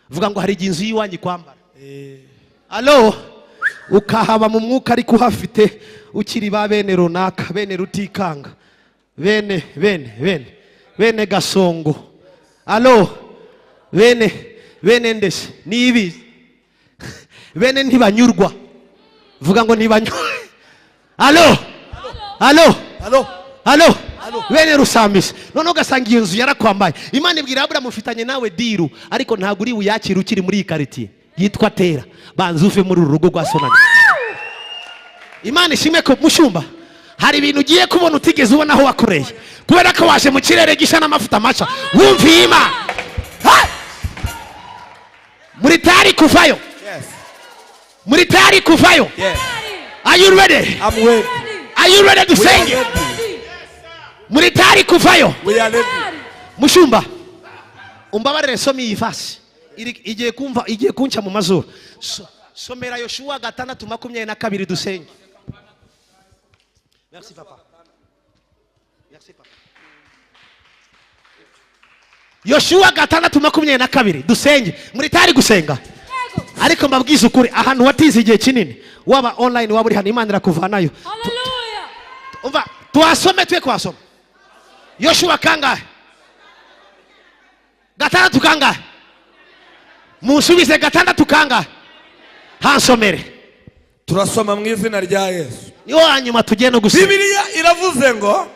Vuga ngo hari igihe inzu y'iwanyu ikwambara. Alo, ukahaba mu mwuka ariko uhafite ukiri ba bene runaka, bene Rutikanga, bene bene bene bene Gasongo, alo, bene bene ndese nibizi, bene ntibanyurwa. Vuga ngo ntibanyurwa. Alo, alo. Alo. Alo, bene Rusambisi. Noneho ugasanga iyo nzu yarakwambaye. Imana ibwira Aburamu: "Mufitanye nawe deal, ariko ntabwo uri buyakire ukiri muri iyi karitsiye yitwa Tera. Banza uve muri uru rugo rwa sonani." Imana ishimwe ko, mushumba, hari ibintu ugiye kubona utigeze ubona aho wakoreye, kubera ko waje mu kirere gishya n'amavuta mashya, wumviye Imana. Ha! Muri tayari kuvayo? Yes. Muri tayari kuvayo? Yes. Are you ready? I'm ready. Are you ready? We are Dusenge. ready. Muri tayari kuvayo? We are ready. Mushumba, umbabarire, some iyi verse. Igiye kumva, igiye kunca mu mazuru. Somera Yoshuwa 6:22, dusenge. Merci papa, merci papa. Yoshuwa 6:22, dusenge. Muri tayari gusenga? Ariko mbabwize ukuri, ahantu watize igihe kinini, waba online, waba uri hano, Imana irakuvanayo. Hallelujah. Umva, tuhasome, twe kuhasoma. Yoshuwa kangahe? Gatandatu kangahe? Musubize, gatandatu kangahe? Hansomere. Turasoma mu izina rya Yesu. Niho hanyuma tugiye no gusenga. Bibiliya iravuze ngo: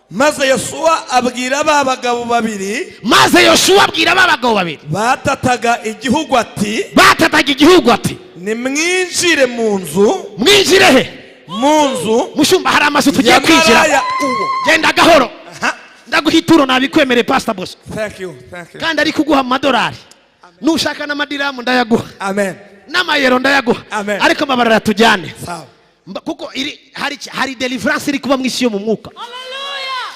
"Maze Yosuwa abwira ba bagabo babiri Maze Yoshuwa abwira ba bagabo babiri batataga igihugu ati batataga igihugu ati nimwinjire mu nzu Mwinjire he? Mu nzu Mushumba, hari amazu tugiye ya kwinjira. maraya uwo." Genda gahoro. Aha. Ndaguha ituro, nabikwemereye, Pastor Boss. Thank you, thank you. Kandi ari kuguha amadolari, nushaka n'amadiramu ndayaguha. Amen. N'amayero ndayaguha. Amen. Ariko mbabarira tujyane. Sawa. Kuko hari deliverance iri kuba mu isi yo mu mwuka. Hallelujah.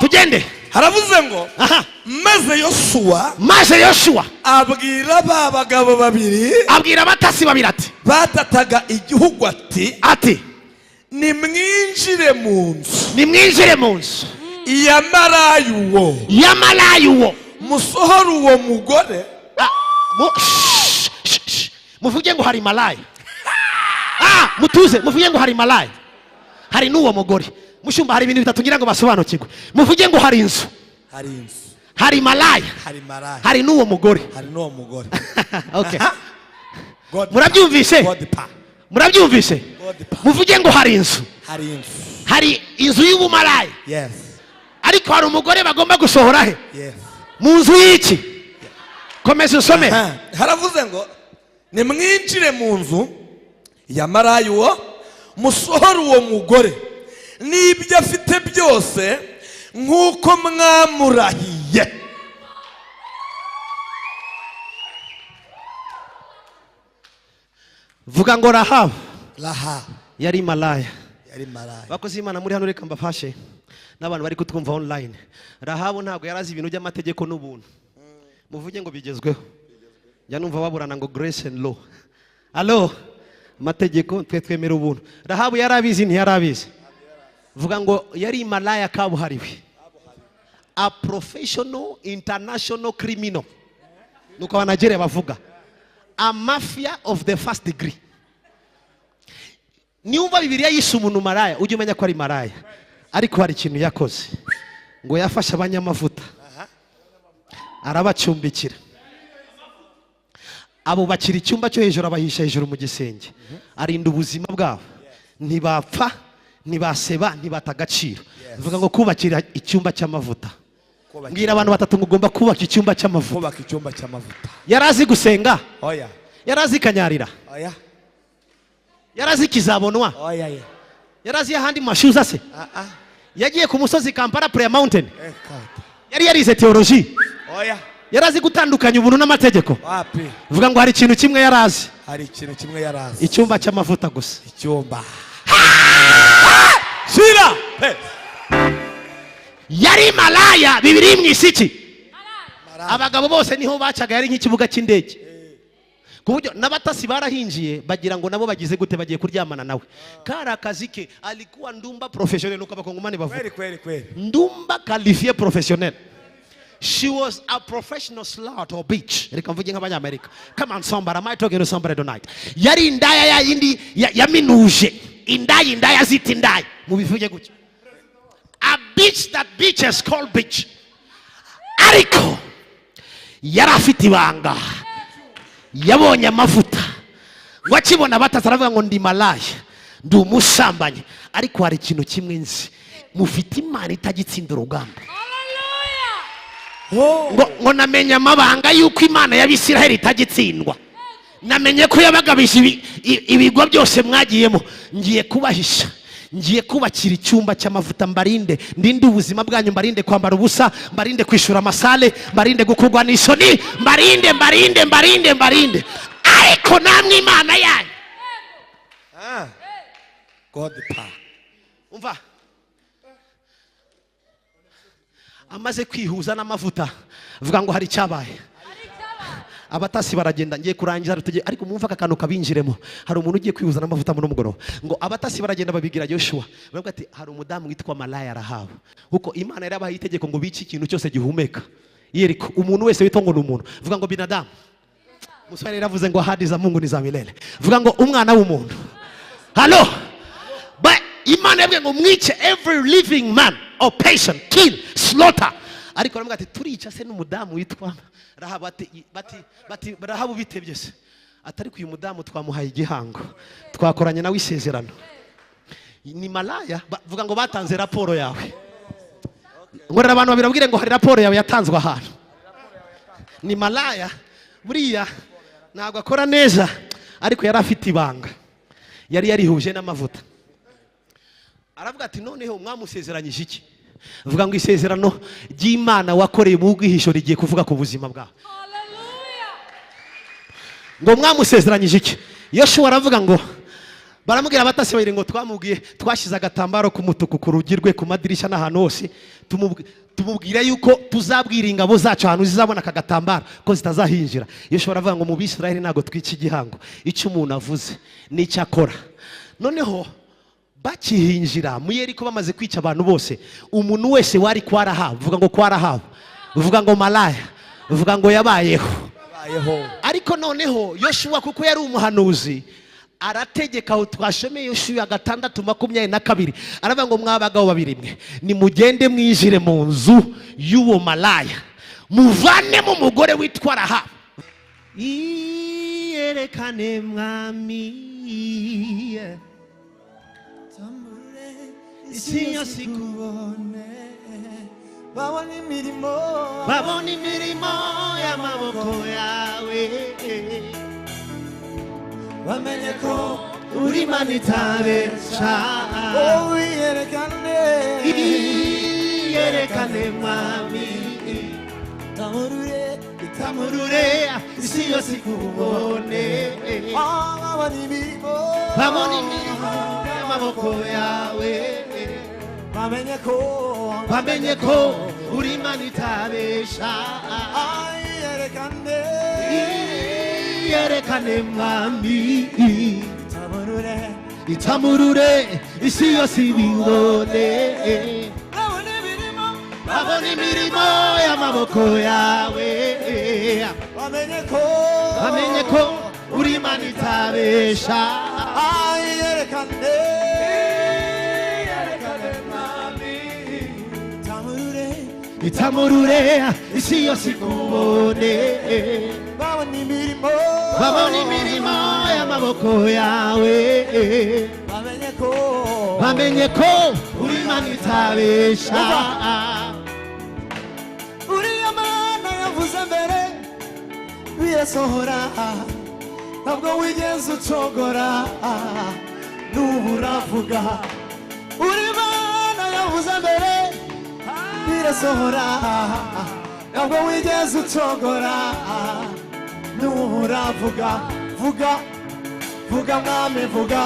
Tugende. Haravuze ngo: Aha. "Maze Yosuwa Maze Yoshuwa abwira ba bagabo babiri abwira abatasi babiri ati batataga igihugu ati ati nimwinjire mu nzu nimwinjire mu nzu ya maraya uwo ya maraya uwo musohore uwo mugore." Ah, shh, shh, shh. Muvuge ngo hari maraya. Ah, mutuze, muvuge ngo hari maraya, hari n'uwo mugore. Mushumba, hari ibintu bitatu ngira ngo basobanukirwe. Muvuge ngo hari inzu. Hari inzu. Hari maraya. Hari maraya. Hari n'uwo mugore. Hari n'uwo mugore. Okay. God. Murabyumvise? God pa. Murabyumvise? God pa. Muvuge ngo hari inzu. Hari inzu. Hari inzu y'ubumaraya. Yes. Ariko hari umugore bagomba gusohora he? Yes. Mu nzu y'iki? Komeza usome. Aha. Haravuze ngo: "Nimwinjire mu nzu ya maraya uwo, musohore uwo mugore n'ibyo afite byose nk'uko mwamurahiye." Vuga ngo Rahabu Raha yari maraya. Yari maraya. Bakozi b'Imana muri hano, reka mbafashe, n'abantu bari kutwumva online. Rahabu ntabwo yari azi ibintu by'amategeko n'ubuntu. Muvuge ngo bigezweho. Njya numva baburana ngo grace and law. Alo, amategeko, twe twemera ubuntu. Rahabu yari abizi? Ntiyari abizi. Vuga ngo yari maraya kabuhariwe, a professional international criminal, nuko Abanigeria bavuga, a mafia of the first degree. Niwumva Bibiliya yishe umuntu maraya, ujye umenya ko ari maraya, ariko hari ikintu yakoze. Ngo yafashe abanyamavuta, arabacumbikira, abubakira icyumba cyo hejuru, abahisha hejuru mu gisenge, arinda ubuzima bwabo, ntibapfa, ntibaseba, ntibata agaciro. Bivuga ngo kubakira icyumba cy'amavuta. Mbwira abantu batatu ngo ugomba kubaka icyumba cy'amavuta. Kubaka icyumba cy'amavuta. Yari azi gusenga? Oya. Yari azi kanyarira? Oya. Yari azi kizabonwa? Oya ye. Yari azi ahandi mu mashuza se? Ah ah. Yagiye ku musozi Kampala Prayer Mountain? Ekata. Yari yarize theology? Oya. Yari azi gutandukanya ubuntu n'amategeko? Wapi. Vuga ngo hari ikintu kimwe yari azi. Hari ikintu kimwe yari azi. Icyumba cy'amavuta gusa. Icyumba shira. Hey. Yari maraya bibiri mu isiki. Abagabo bose niho bacaga, yari nk'ikibuga cy'indege, ku buryo n'abatasi barahinjiye bagira ngo nabo bagize gute, bagiye kuryamana nawe. Kari akazi ke, alikuwa ndumba professionnel, nuko Abakongomani bavuga. Kweli kweli kweli. Ndumba qualifié professionnel. She was a professional slut or bitch. Reka mvuge nk'abanyamerika. Come on, somebody, am I talking to somebody tonight? Yari indaya ya yindi yaminuje. Indaya, indaya zita indaya. Mubivuge gutyo. A bitch that bitches call bitch. Ariko yari afite ibanga. Yabonye amavuta. Ngo akibona batatu aravuga ngo ndi malaya, ndi umusambanyi, ariko hari ikintu kimwe nzi, mufite Imana itagitsinda urugamba. Ngo namenye amabanga y'uko Imana y'Abisiraheli itagitsindwa, namenye ko yabagabije ibigo byose mwagiyemo. Ngiye kubahisha, ngiye kubakira icyumba cy'amavuta, mbarinde, ndinde ubuzima bwanyu, mbarinde kwambara ubusa, mbarinde kwishyura amasale, mbarinde gukurwa n'isoni, mbarinde, mbarinde, mbarinde, mbarinde. Ariko namwe Imana yanyu. God power. Umva, amaze kwihuza n'amavuta, avuga ngo hari icyabaye. Abatasi baragenda, ngiye kurangiza tujye, ariko mwumva aka kantu kabinjiremo. Hari umuntu ugiye kwihuza n'amavuta muri mugoroba. Ngo abatasi baragenda babigira Yoshua, baravuga ati hari umudamu witwa malaya Rahabu, kuko Imana yarabahaye itegeko ngo bice ikintu cyose gihumeka. Yeriko umuntu wese witwa ngo ni umuntu, vuga ngo binadamu. Muswahili yaravuze ngo ahadi za Mungu ni za milele. Vuga ngo umwana w'umuntu. Halo. But Imana yabwiye ngo mwice every living man or person, kill, slaughter. Ariko baravuga ati turica se n'umudamu witwa Rahabu? Ati bati bati Rahabu bitebye se? Atari uyu mudamu twamuhaye igihango, twakoranye nawe isezerano, ni malaya. Vuga ngo batanze raporo yawe. Ngorera abantu babiri babwire ngo hari raporo yawe yatanzwe ahantu. Ni malaya, buriya ntabwo akora neza, ariko yari afite ibanga, yari yarihuje n'amavuta. Aravuga ati noneho mwamusezeranyije iki? Vuga ngo isezerano ry'Imana wakoreye mu bwihisho rigiye kuvuga ku buzima bwawe. Ngo mwamusezeranyije iki? Yoshua aravuga ngo baramubwira abatasi babiri ngo twamubwiye, twashyize agatambaro k'umutuku ku rugi rwe, ku madirishya n'ahantu hose, tumubwira yuko tuzabwira ingabo zacu ahantu zizabona aka gatambaro ko zitazahinjira. Yoshua aravuga ngo mu Bisirayeli ntabwo twica igihango, icyo umuntu avuze n'icyo akora. Noneho bakihinjira mu Yeriko bamaze kwica abantu bose, umuntu wese wari kwa Rahabu, vuga ngo kwa Rahabu, vuga ngo malaya, vuga ngo yabayeho. Ariko noneho Yoshua kuko yari umuhanuzi arategeka, aho twashomeye Yoshua 6:22, aravuga ngo mwa bagabo babiri mwe nimugende mwinjire mu nzu y'uwo malaya, muvanemo umugore witwa Rahabu. Iyerekane mwami, isi yose ikubone, babona imirimo, babona imirimo y'amaboko yawe, bamenye ko uri Imana itabesha. Wiyerekane, iyerekane mwami, tamurure, tamurure, isi yose ikubone, babona imirimo, babona imirimo y'amaboko yawe, bamenye ko, bamenye ko uri Imana itabesha. Iyerekane, iyerekane mwami, tamurure, itamurure, isi yose ibibone, babona imirimo, babona imirimo y'amaboko yawe, bamenye ko, bamenye ko uri Imana itabesha. Iyerekane, iyerekane mwami, tamurure, itamurure, isi yose ikubone, babona imirimo, babona imirimo y'amaboko yawe, bamenye ko, bamenye ko uri Imana itabesha. Uriya Mana yavuze mbere birasohora, ntabwo wigeze ucogora, n'ubu uravuga. Uri Mana yavuze mbere birasohora, ntabwo wigeze ucogora, n'ubu uravuga. Vuga, vuga mwami, vuga,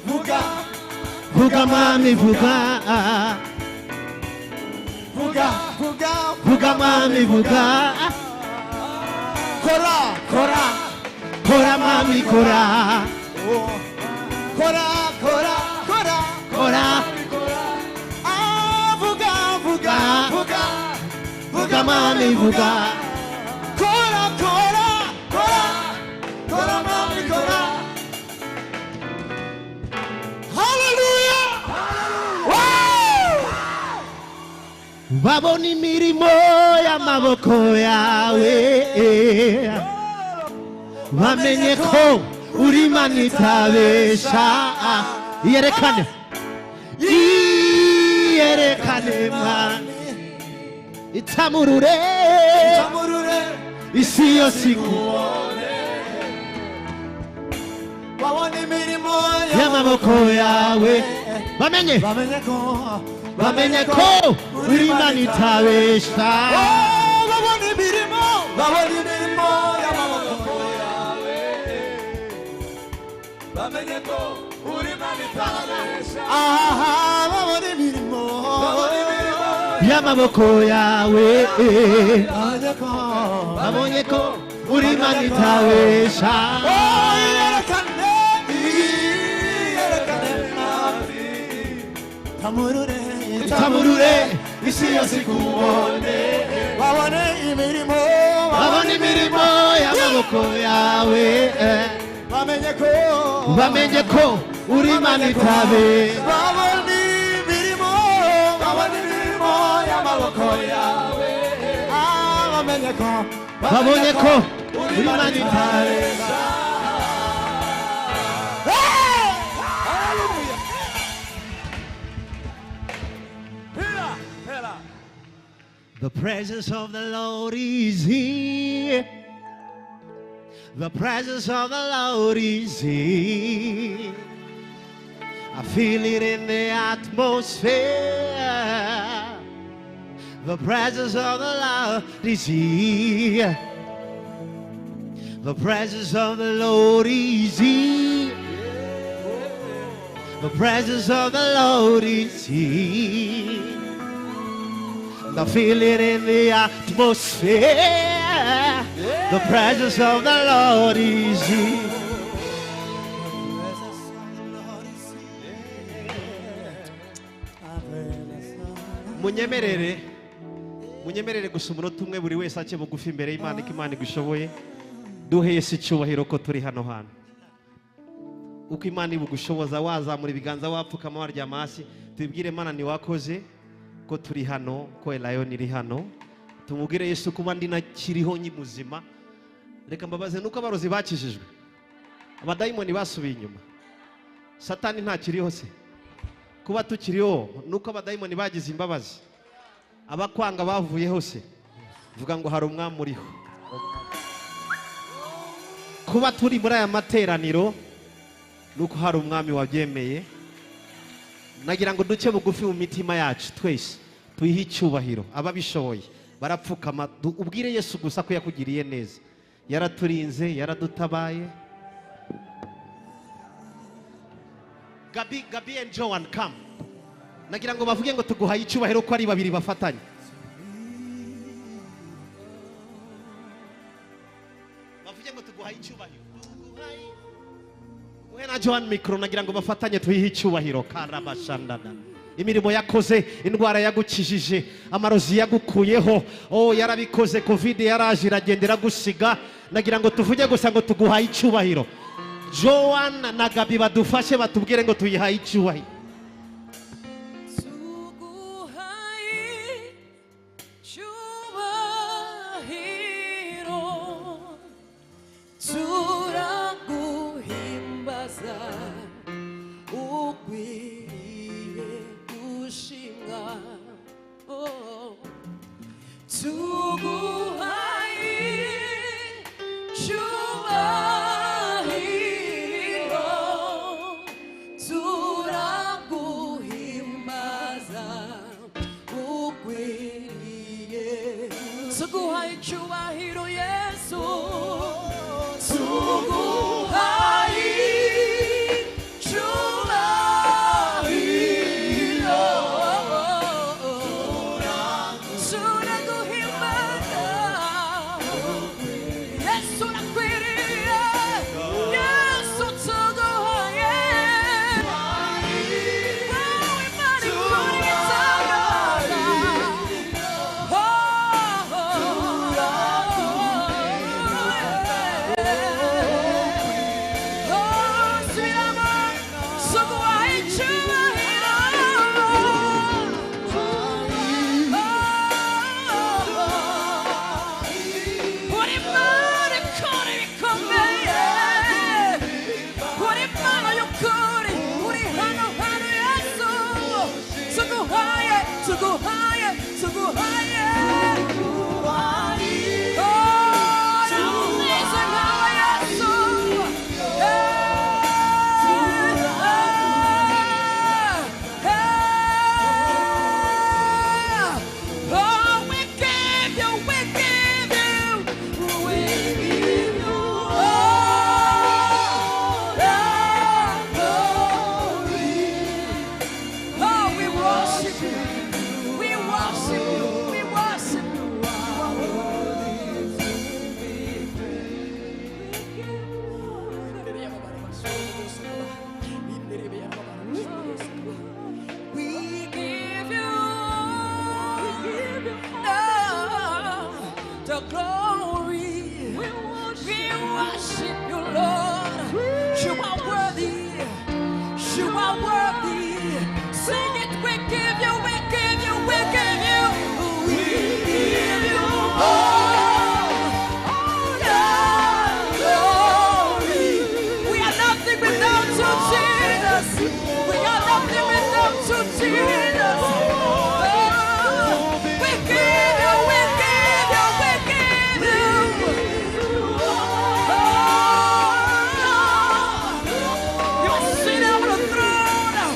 vuga, vuga mwami, vuga, vuga, vuga, vuga mwami, vuga, kora, kora, kora mwami, kora, kora, kora, kora, kora, ah, vuga, vuga, Mwami, vuga. Kora, kora, kora, kora, Mwami, kora. Hallelujah! Wow! Babona imirimo y'amaboko yawe, bamenye ko uri Imana itabesha. Iyerekane, iyerekane Mwami, itamurure. Tamurure. Isi yose ikubone. Babona imirimo y'amaboko yawe, bamenye. Bamenye ko. Bamenye ko uri Imana itabesha. Oh, babona imirimo, babona imirimo y'amaboko yawe, Bamenye ko uri Imana itabesha. Aha, babona imirimo. Babona imirimo y'amaboko yawe. Bamenye ko. Babonye ko uri Imana itabesha. Oh, iyerekane, iyerekane Mwami, tamurure. Tamurure, isi yose ikubone. Babone imirimo. Babona imirimo y'amaboko yawe. Bamenye ko. Bamenye ko uri Imana itabesha. Babona imirimo. Babona imirimo y'amaboko yawe. Ah, bamenye ko. Babonye ko uri Imana itabesha. Hallelujah. Pera, pera. The presence of the Lord is here. The presence of the Lord is here. I feel it in the atmosphere. The presence of the Lord is here. The presence of the Lord is here. The presence of the Lord is here. I feel it in the atmosphere. The presence of the Lord is here. Munyemerere, munyemerere gusa umunota umwe, buri wese ace bugufi imbere y'Imana, ko Imana igushoboye. Duhe Yesu icyubahiro ko turi hano hantu. Uko Imana ibugushoboza, wazamura ibiganza, wapfukama, waryama hasi, tubibwire Imana ntiwakoze ko turi hano, ko Elayon iri hano. Tumubwire Yesu kuba ndi nakiriho muzima. Reka mbabaze, nuko abarozi bakijijwe, abadayimoni basubiye inyuma, Satani ntakiriho se? Kuba tukiriho nuko abadayimoni bagize imbabazi, abakwanga bavuyeho se? Vuga ngo hari umwami uriho. Kuba turi muri aya materaniro nuko hari umwami wabyemeye. Nagira ngo duce bugufi mu mitima yacu twese, tuyihe icyubahiro. Ababishoboye barapfukama, ubwire Yesu gusa ko yakugiriye neza, yaraturinze, yaradutabaye. Gabi, Gabi and Joan, come. Nagira ngo bavuge ngo tuguhaye icyubahiro ko ari babiri bafatanye. Bavuge ngo tuguhaye icyubahiro. Muhe na Joan mikoro, nagira ngo bafatanye tuyihe icyubahiro. Karabashandana. Imirimo yakoze, indwara yagukijije, amarozi yagukuyeho, oh yarabikoze, Covid yaraje iragenda iragusiga. Nagira ngo tuvuge gusa ngo tuguhaye icyubahiro. Joan na Gabi badufashe batubwire ngo tuyihaye icyubahiro. Tuguhaye cyubahiro, turaguhimbaza, ukwiriye gushimwa. Oh. Tuguhaye cyubahiro, turaguhimbaza, ukwiriye. Tuguhaye icyubahiro Yesu, tuguhaye icyubahiro, turaguhimbaza Yesu, urakwiriye Yesu, tuguhaye. Wowe Imana ikora ibitangaza. Oh, oh. the glory. We worship you, Lord. You are worthy. You are worthy. Sing it. We give you, we give you, we give you. We give you all the glory. We are nothing without you, Jesus. We are nothing without you, Jesus. Oh, we give you, we give you, we give you. Oh, you're seated on the throne.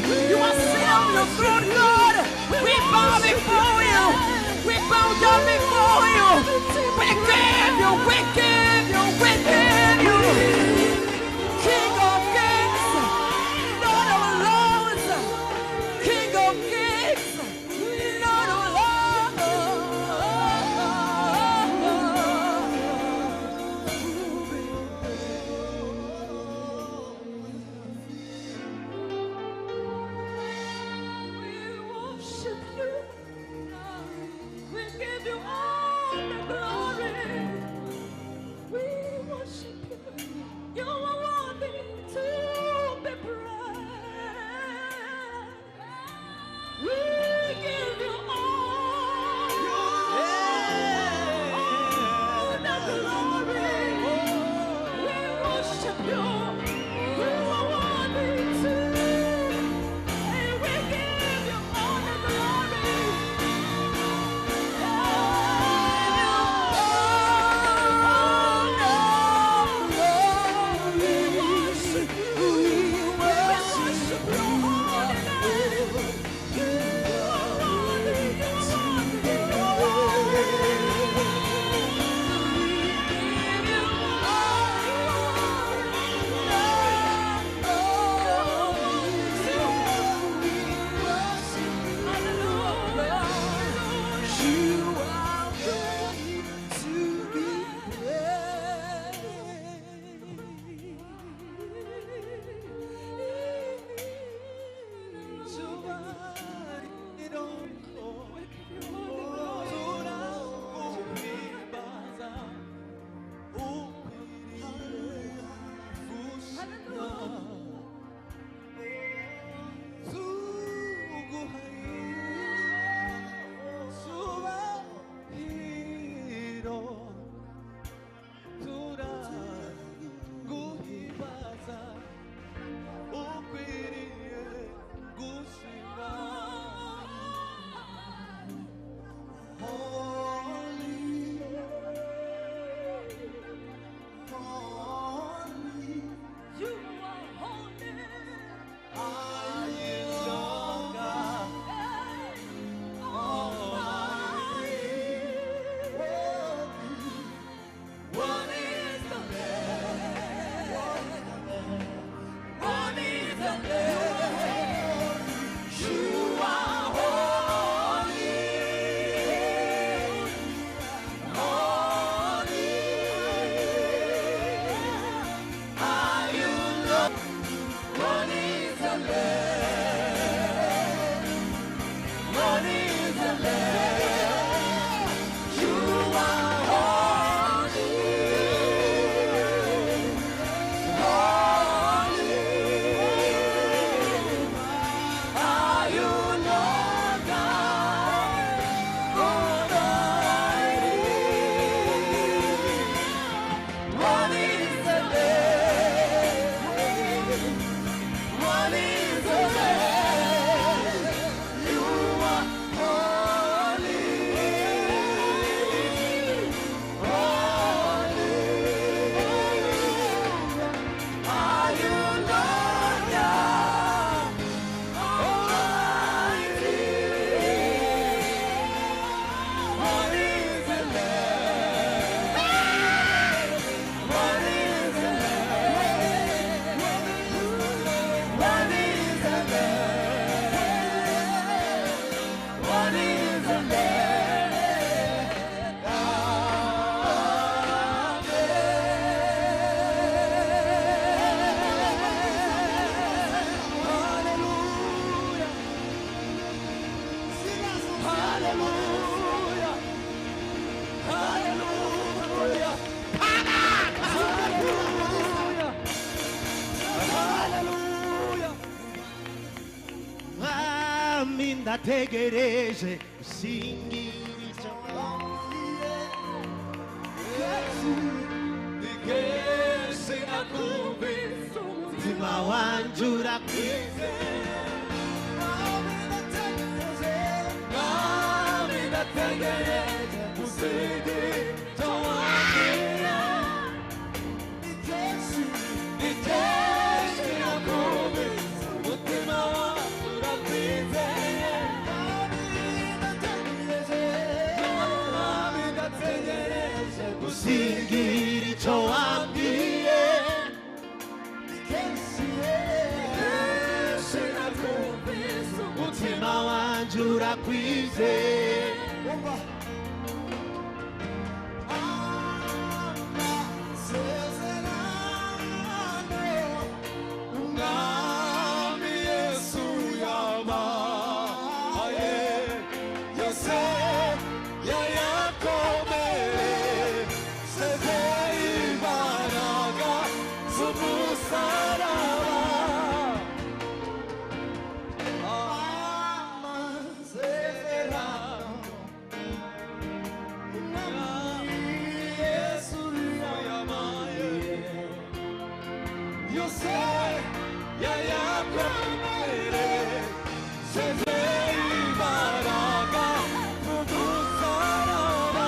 Ndategereje gusingira icyo wambwiye. Kenshi nakumvise Umutima wanjye urakwizeye. Mwami ndategereje gusingira icyo wambwiye. Ni kenshi nakumvise umutima wanjye urakwizeye. Mwami ndategereje Gusingira icyo wambwiye. Kenshi nakumvise Umutima wanjye urakwizeye. Umwami Yesu yabaye yose yayakomeresheje imbaraga z'umusaraba. Amasezerano Umwami Yesu yabaye yose yayakomeresheje imbaraga z'umusaraba.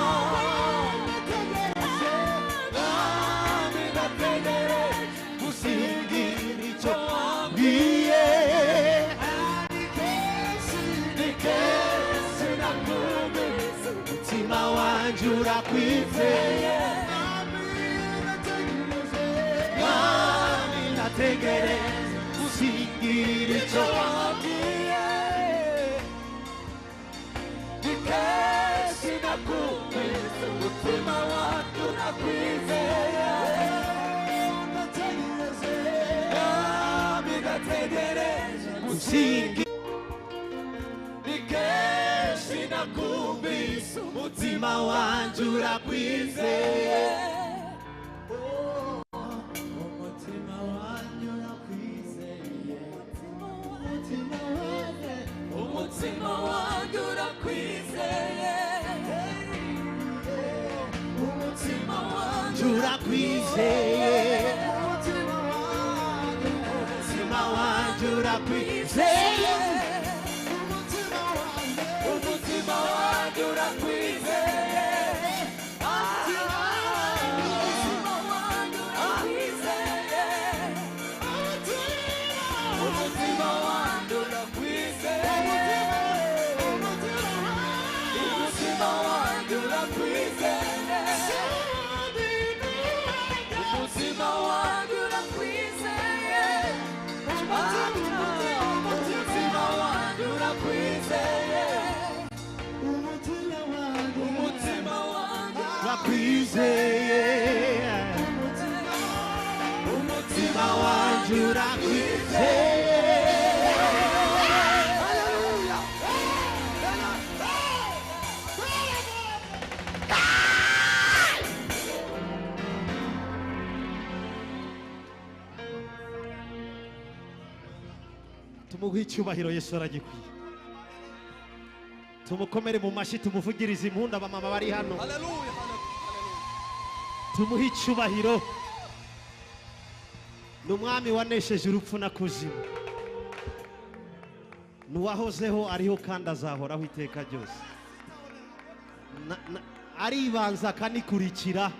Mwami ndategereje Gusingira icyo wambwiye. Ni kenshi nakumvise Umutima wanjye urakwizeye. Mwami ndategereje gusingira icyo wambwiye. Ni kenshi nakumvise umutima wanjye urakwizeye. Mwami ndategereje Gusingira Ni kenshi nakumvise umutima umutima wanjye urakwizeye. Umutima wanjye urakwizeye. Umutima wanjye urakwizeye. Umutima wanjye Urakwizeye. Umutima wanjye urakwizeye. Umutima wanjye urakwizeye. Umutima wanjye urakwizeye. Umutima wanjye urakwizeye. Umutima wanjye urakwizeye. Umutima wanjye urakwizeye. Umutima wanjye urakwizeye. Umutima wanjye Urakwizeye. Umutima Umutima wanjye urakwizeye. Tumuhe icyubahiro, Yesu aragikwiye. Tumukomere mu mashyi, tumuvugirize impundu. Abamama bari hano, tumuhe icyubahiro. Ni umwami wanesheje urupfu na kuzimu, ni uwahozeho, ariho kandi azahoraho iteka ryose. Aribanza akanikurikira,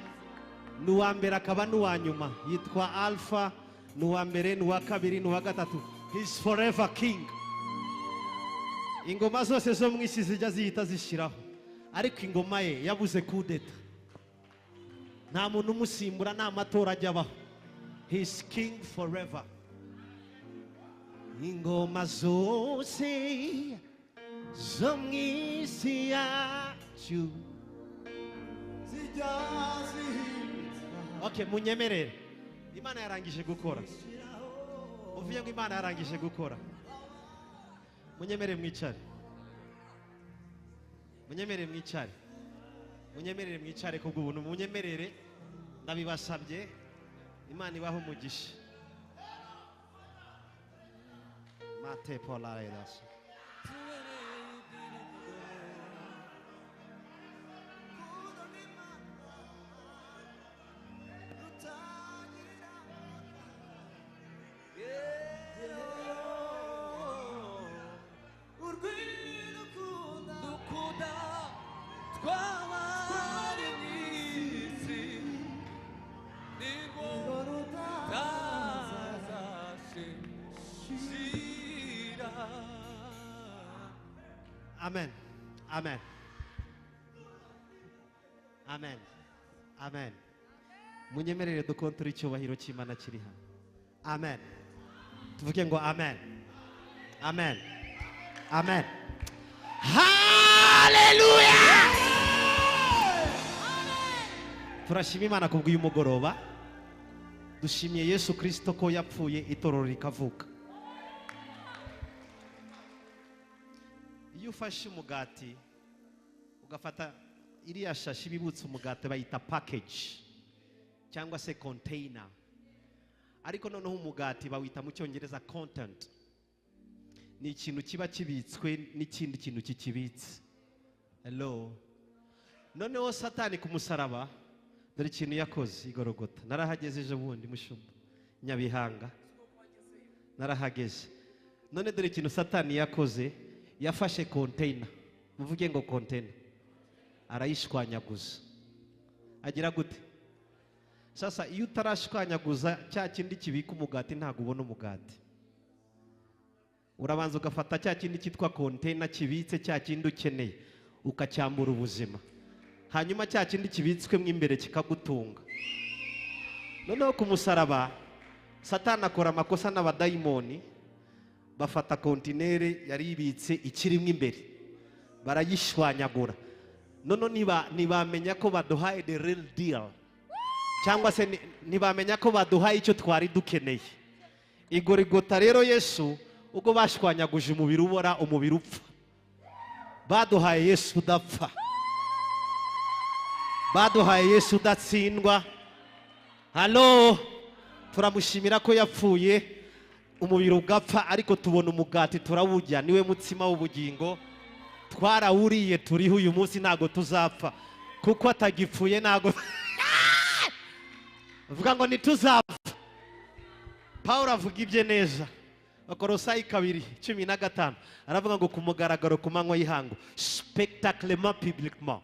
ni uwa mbere akaba n'uwa nyuma. Yitwa Alpha, ni uwa mbere, ni uwa kabiri, ni uwa gatatu. He is forever king. Ingoma zose zo mu isi zijya zihita zishiraho, ariko ingoma ye yabuze kudeta. Nta muntu umusimbura, nta matora ajya abaho. He is king forever. Ingoma zose zo mu isi yacu zijya zihita. Okay, munyemerere. Imana yarangije gukora. Uvuye ngo Imana yarangije gukora. Munyemerere mwicare. Munyemerere mwicare. Munyemerere mwicare kubw'ubuntu. Munyemerere, ndabibasabye. Imana ibahe umugisha. Mate polaredas. Amen, amen, amen, amen. Munyemerere dukontora icyubahiro cy'Imana kiri hano. Amen. Tuvuge ngo amen, amen, amen. Haleluya! Turashima Imana kubw'uyu mugoroba. Dushimiye Yesu Kristo ko yapfuye itorero rikavuka. Iyo ufashe umugati ugafata iriya shashi ibibutse umugati, bayita package cyangwa se container, ariko noneho umugati bawita mu Cyongereza content. Ni ikintu kiba kibitswe n'ikindi kintu kikibitse. Hello. Noneho Satani ku musaraba, dore ikintu yakoze igorogota. Narahageze ejo bundi, mushumba, Nyabihanga narahageze. None dore ikintu Satani yakoze, yafashe container, muvuge ngo container, arayishwanyaguza. Agira gute? Sasa iyo utarashwanyaguza cya kindi kibika umugati, ntabwo ubona umugati. Urabanza ugafata cya kindi cyitwa container kibitse cya kindi ukeneye, ukacyambura ubuzima, hanyuma cya kindi kibitswemo imbere kikagutunga. Noneho ku musaraba Satani akora amakosa n'abadayimoni, bafata kontinere yari ibitse ikirimo imbere barayishwanyagura. Noneho ntibamenya ko baduhaye the real deal, cyangwa se ntibamenya ko baduhaye icyo twari dukeneye. Igorigota rero Yesu ubwo bashwanyaguje umubiri ubora, umubiri upfa, baduhaye Yesu udapfa, baduhaye Yesu udatsindwa. Halo, turamushimira ko yapfuye umubiri ugapfa, ariko tubona umugati turawurya, niwe mutsima w'ubugingo. Twarawuriye, turiho uyu munsi, ntago tuzapfa kuko atagipfuye. Ntago vuga ngo ntituzapfa. Pawulo avuga ibye neza, Bakorosayi 2:15, aravuga ngo ku mugaragaro ku manywa y'ihangu, spectaclement publiquement,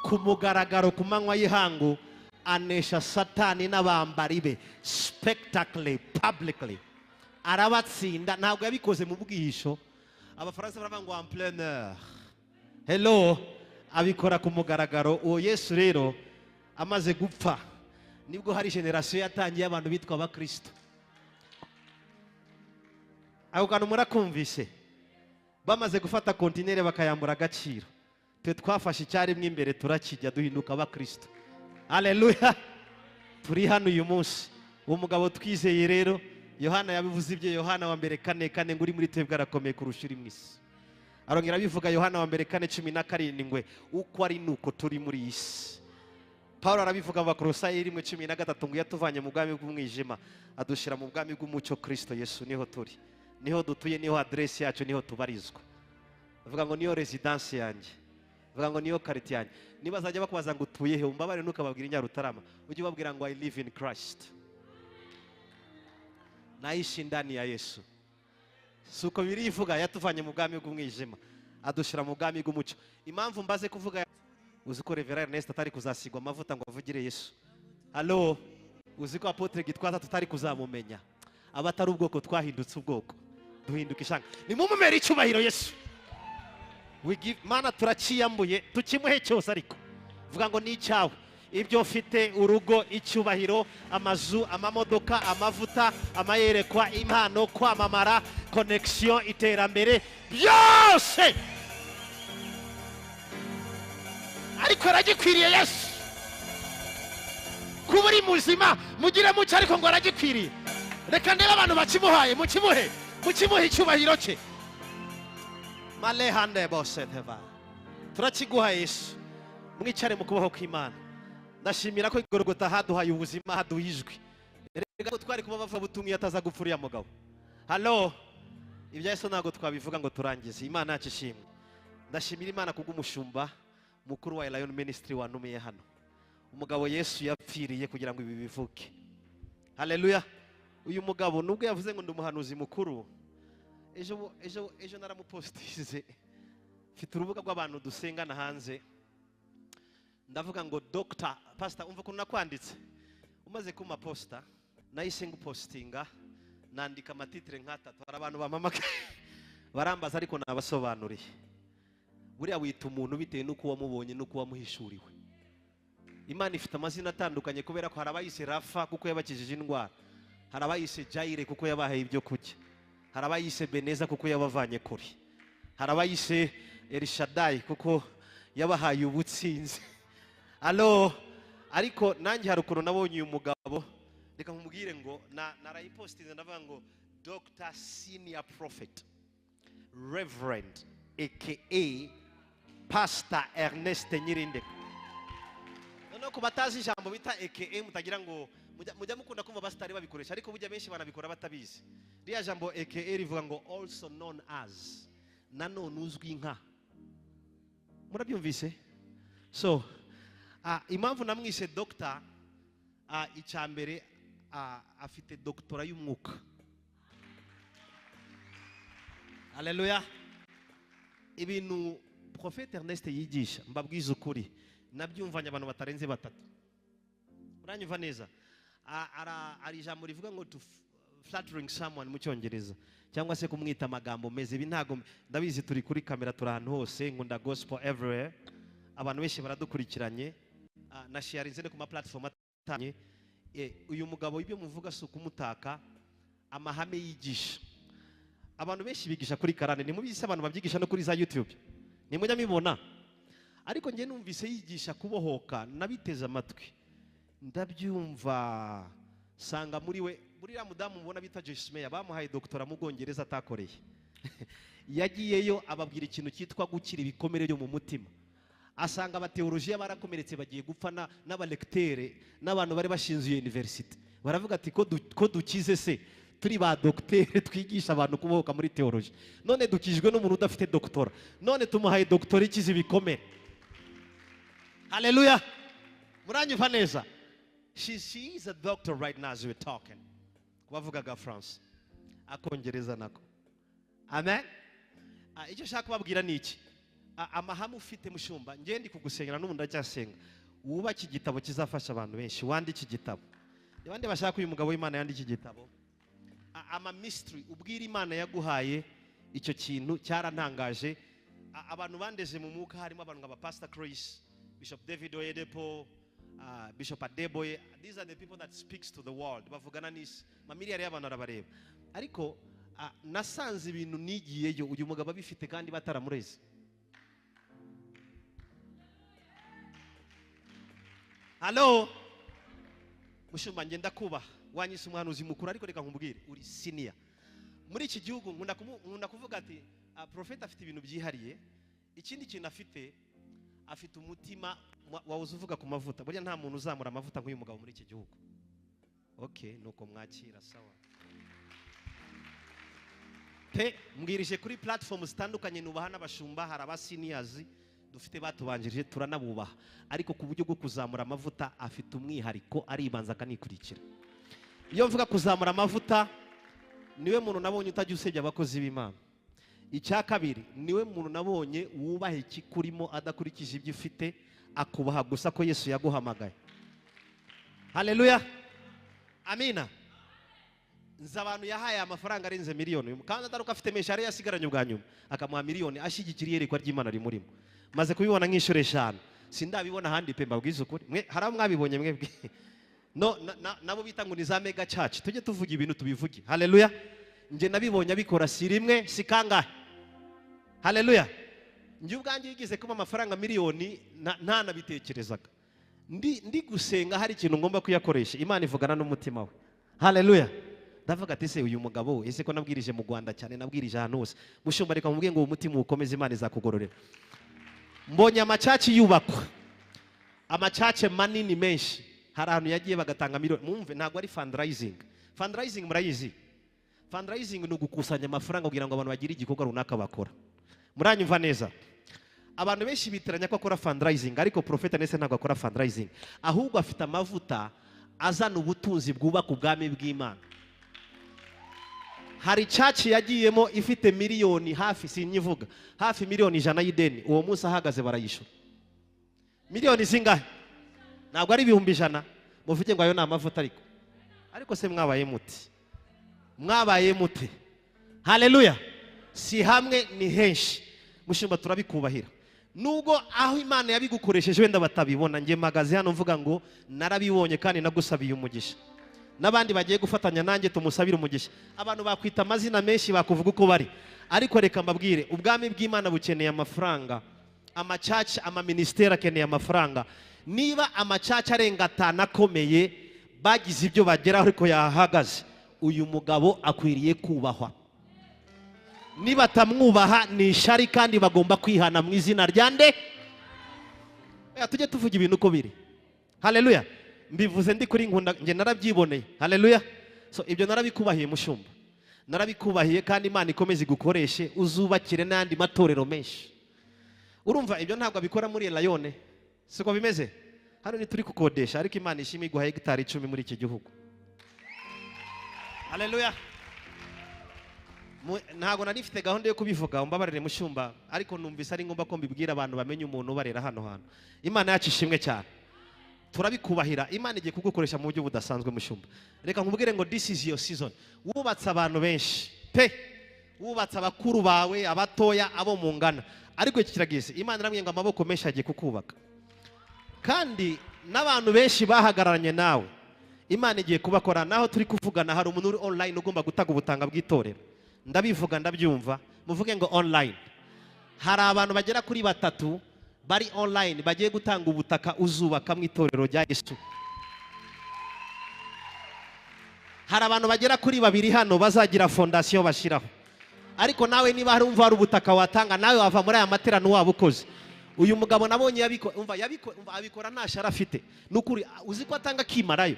ku mugaragaro ku manywa y'ihangu anesha Satani n'abambari be. Spectacle publicly, arabatsinda. Ntabwo yabikoze mu bwihisho. Abafaransa baravuga ngo en plein air. Hello, abikora ku mugaragaro. Uwo Yesu rero amaze gupfa, nibwo hari generasiyo yatangiye abantu bitwa abakristo. Ako kantu murakumvise? Bamaze gufata kontinere bakayambura agaciro, twe twafashe icyarimwe imbere turakijya, duhinduka abakristo. Haleluya! Turi hano uyu munsi. Uwo mugabo twizeye rero, Yohana yabivuze ibye, Yohana wa mbere 4:4, ngo uri muri twebwe arakomeye kurusha uri mu isi. Arongera abivuga Yohana wa mbere 4:17, uko ari nuko turi muri iyi si. Pawulo arabivuga mu Bakolosayi 1:13, ngo yatuvanye mu bwami bw'umwijima adushyira mu bwami bw'umucyo Kristo Yesu. Niho turi, niho dutuye, niho aderesi yacu, niho tubarizwa. Avuga ngo niyo residence yanjye, avuga ngo niyo quartier yanjye. Niba bazajya bakubaza ngo utuye he, umbabare ntukababwira Inyarutarama, ujye ubabwira ngo I live in Christ, naishi ndani ya Yesu. Si uko birivuga, yatuvanye mu bwami bw'umwijima adushyira mu bwami bw'umucyo. Impamvu mbaze kuvuga, uzi ko Reverend Ernest atari kuzasigwa amavuta ngo avugire Yesu? Halo, uzi ko Apotre Gitwaza tutari kuzamumenya? Abatari ubwoko twahindutse ubwoko, duhinduka ishanga. Nimumumere icyubahiro Yesu. We give Mana, turakiyambuye, tukimuhe cyose, ariko vuga ngo ni icyawe. Ibyo mfite, urugo, icyubahiro, amazu, amamodoka, amavuta, amayerekwa, impano, kwamamara, connection, iterambere, byose, ariko aragikwiriye Yesu. Kuba uri muzima, mugire mucyo, ariko ngo aragikwiriye. Reka ndebe abantu bakimuhaye. Mukimuhe, mukimuhe icyubahiro cye. Malehande bose teva, turakiguha Yesu. Mwicare mu kubaho kw'Imana. Ndashimira ko Igorogota haduhaye ubuzima, haduha ijwi. Rega ko twari kuba bava butumwa iyo ataza gupfa uriya mugabo. Halo, ibya Yesu ntabwo twabivuga ngo turangize. Imana yacu ishimwe. Ndashimira Imana kubw'umushumba mukuru wa Lion Ministry wantumiye hano, umugabo Yesu yapfiriye kugira ngo ibi bivuke. Haleluya! Uyu mugabo, nubwo yavuze ngo ndi umuhanuzi mukuru, ejo ejo ejo naramupostize, mfite urubuga rw'abantu dusengana hanze, ndavuga ngo Dr. Pastor, umva ukuntu nakwanditse. Umaze kuma posta, nahise ngupostinga, nandika amatitire nk'atatu. Hari abantu bampamagaye barambaza, ariko nabasobanuriye. Buriya wita umuntu bitewe n'uko wamubonye n'uko wamuhishuriwe. Imana ifite amazina atandukanye, kubera ko hari abayise Rafa kuko yabakijije indwara, hari abayise Jireh kuko yabahaye ibyo kurya, hari abayise Beneza kuko yabavanye kure, hari abayise Elishadayi kuko yabahaye ubutsinzi. Alo, ariko nanjye hari ukuntu nabonye uyu mugabo. Reka nkubwire ngo narayipostinze, ndavuga ngo Dr Senior Prophet Reverend aka Pastor Ernest Nyirindeka. Noneho ku batazi ijambo bita aka, mutagira ngo mujya mukunda kumva abasitari babikoresha, ariko burya benshi banabikora batabizi. Ririya jambo aka rivuga ngo also known as, nanone uzwi nka. Murabyumvise? So impamvu namwise doctor, icya mbere, afite doctora y'umwuka. Haleluya! Ibintu Prophet Ernest yigisha, mbabwiza ukuri, nabyumvanye abantu batarenze batatu. Uranyumva neza? Hari ijambo rivuga ngo to flattering someone mu Cyongereza, cyangwa se kumwita amagambo meza. Ibi ntago ndabizi, turi kuri kamera, turi ahantu hose, nkunda gospel everywhere, abantu benshi baradukurikiranye. Na sharinze no ku ma platform atandukanye. Uyu mugabo, ibyo muvuga si ukumutaka. Amahame yigisha, abantu benshi bigisha kuri karande, ntimubizi se? Abantu babyigisha no kuri za YouTube, ntimujya mubibona? Ariko njye numvise yigisha kubohoka, nabiteze amatwi, ndabyumva, sanga muri we. Buriya mudamu mubona bita Joyce Meyer, bamuhaye doctora mu Bwongereza atakoreye. Yagiyeyo ababwira ikintu cyitwa gukira ibikomere byo mu mutima, asanga abateolojiya barakomeretse, bagiye gupfa, n'abalecteur n'abantu bari bashinzwe iyo university baravuga ati: Ko dukize se, turi ba dogiteri twigisha abantu kubohoka muri teoloji, none dukijwe n'umuntu udafite doctora, none tumuhaye doctora ikiza ibikomere." Haleluya! Muranyumva neza? She is a doctor right now as we're talking, kubavugaga France, akongereza nako. Amen. Icyo nshaka kubabwira ni iki? Amahame ufite, mushumba, njye ndi kugusengera, n'ubu ndacyasenga, wubake igitabo kizafasha abantu benshi, wandike igitabo. Ni bande bashaka uyu mugabo w'Imana yandike igitabo? Ama mystery ubwira Imana yaguhaye, icyo kintu cyarantangaje. Abantu bandeze mu mwuka, harimo abantu nka Pastor Chris, Bishop David Oyedepo, Bishop Adeboye. These are the people that speaks to the world, bavugana n'isi, mamiliyari y'abantu arabareba. Ariko nasanze ibintu nigiyeyo uyu mugabo abifite kandi bataramureze. Halo, mushumba, ngenda kubaha, wanyise umuhanuzi mukuru, ariko reka nkubwire, uri senior muri iki gihugu. Nkunda kuvuga ati prophet afite ibintu byihariye. Ikindi kintu afite, afite umutima wawuze uvuga ku mavuta. Burya nta muntu uzamura amavuta nk'uyu mugabo muri iki gihugu. Okay, nuko mwakira sawa pe. Mbwirije kuri platform zitandukanye, nubaha n'abashumba, hari aba seniors dufite batubanjirije, turanabubaha, ariko ku buryo bwo kuzamura amavuta afite umwihariko, aribanza akanikurikira. Iyo mvuga kuzamura amavuta, niwe muntu nabonye utajya usebya abakozi b'Imana. Icya kabiri, niwe muntu nabonye wubaha ikikurimo adakurikije ibyo ufite, akubaha gusa ko Yesu yaguhamagaye. Haleluya, amina. Nzi abantu yahaye amafaranga arenze miliyoni, kandi atari uko afite menshi, yari yasigaranye ubwa nyuma, akamuha miliyoni ashyigikira iyerekwa ry'Imana rimurimo. Maze kubibona nk'inshuro eshanu, sindabibona ahandi pe. Mbabwize ukuri, mwe hari abo mwabibonye mwebwe? No nabo bita ngo ni za mega church. Tujye tuvuga ibintu, tubivuge. Haleluya! Njye nabibonye abikora, si rimwe, si kangahe. Haleluya! Njye ubwanjye yigeze kuba amafaranga miliyoni ntanabitekerezaga, ndi gusenga, hari ikintu ngomba kuyakoresha, Imana ivugana n'umutima we. Haleluya! Ndavuga ati: "Se uyu mugabo, ese ko nabwirije mu Rwanda cyane, nabwirije ahantu hose?" Mushumba, reka mubwiye ngo uwo mutima ukomeze, Imana izakugororera. Mbonye amachurch yubakwa, amachurch manini menshi, hari ahantu yagiye bagatanga miliyoni. Mwumve, ntabwo ari fundraising. Fundraising murayizi? Fundraising ni ugukusanya amafaranga kugira ngo abantu bagire igikorwa runaka bakora. Muranyumva neza? Abantu benshi bitiranya ko akora fundraising, ariko Prophet Ernest ntabwo akora fundraising, ahubwo afite amavuta azana ubutunzi bwubaka ubwami bw'Imana. Hari church yagiyemo ifite miliyoni hafi, sinyivuga, hafi miliyoni 100 y'ideni. Uwo munsi ahagaze barayishyura. Miliyoni zingahe? Ntabwo ari 100,000? Muvuge ngo ayo ni amavuta. Ariko se mwabaye muti? Mwabaye mute? Haleluya! Si hamwe, ni henshi. Mushumba, turabikubahira. Nubwo aho Imana yabigukoresheje wenda batabibona, njye mpagaze hano mvuga ngo narabibonye kandi nagusabiye umugisha. N'abandi bagiye gufatanya nanjye tumusabire umugisha. Abantu bakwita amazina menshi, bakuvuga uko bari, ariko reka mbabwire, ubwami bw'Imana bukeneye amafaranga. Amacaca, amaministeri akeneye amafaranga. Niba amacaca arenga 5 akomeye bagize ibyo bageraho ariko yahagaze, uyu mugabo akwiriye kubahwa. Niba atamwubaha ni ishari, kandi bagomba kwihana mu izina rya nde? Tujye tuvuga ibintu uko biri. Haleluya. Mbivuze ndi kuri nkunda, nge narabyiboneye. Haleluya. So ibyo narabikubahiye mushumba, narabikubahiye, kandi Imana ikomeze igukoreshe, uzubakire n'andi matorero menshi. Urumva ibyo ntabwo abikora muri Layone, siko bimeze? Hano ni turi kukodesha, ariko Imana ishimwe iguha hegitari 10 muri iki gihugu. Haleluya. Ntabwo nari mfite gahunda yo kubivuga, umbabarire mushumba, ariko numvise ari ngombwa ko mbibwira abantu bamenye umuntu ubarera hano hantu. Imana yacu ishimwe cyane. Turabikubahira. Imana igiye kugukoresha mu buryo budasanzwe mushumba. Reka nkubwire ngo this is your season. Wubatse abantu benshi pe, wubatse abakuru bawe, abatoya, abo mungana, ariko iki kirageze. Imana iramubwiye ngo amaboko menshi agiye kukubaka, kandi n'abantu benshi bahagararanye nawe Imana igiye kubakora. Naho turi kuvugana hari umuntu uri online ugomba gutanga ubutanga bw'itorero. Ndabivuga ndabyumva, muvuge ngo online. Hari abantu bagera kuri 3 bari online bagiye gutanga ubutaka uzubaka mu itorero rya Yesu. Hari abantu bagera kuri 2 hano bazagira fondation bashiraho. Ariko nawe niba hari umva hari ubutaka watanga, nawe wava muri aya materano waba ukoze. Uyu mugabo nabonye abikora nta shara afite. Nukuri uzi ko atanga kimarayo.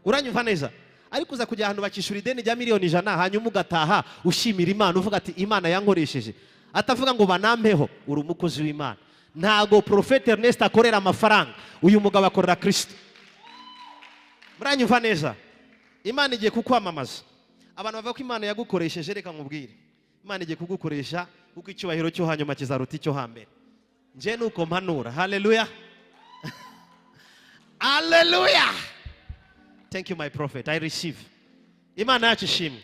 Uranyumva neza? Ariko uza kujya ahantu bakishura ideni rya miliyoni 100, hanyuma ugataha ushimira Imana uvuga ati Imana yankoresheje, atavuga ngo banampeho. Uri umukozi w'Imana. Ntago Prophet Ernest akorera amafaranga, uyu mugabo akorera Kristo. Muranyumva neza? Imana igiye kukwamamaza. Abantu bavuga ko Imana yagukoresheje, reka nkubwire, Imana igiye kugukoresha kuko icyubahiro cyo hanyuma kizaruta icyo hambere. Nje nuko mpanura. Haleluya. Haleluya. Thank you my prophet, I receive. Imana yacu ishimwe.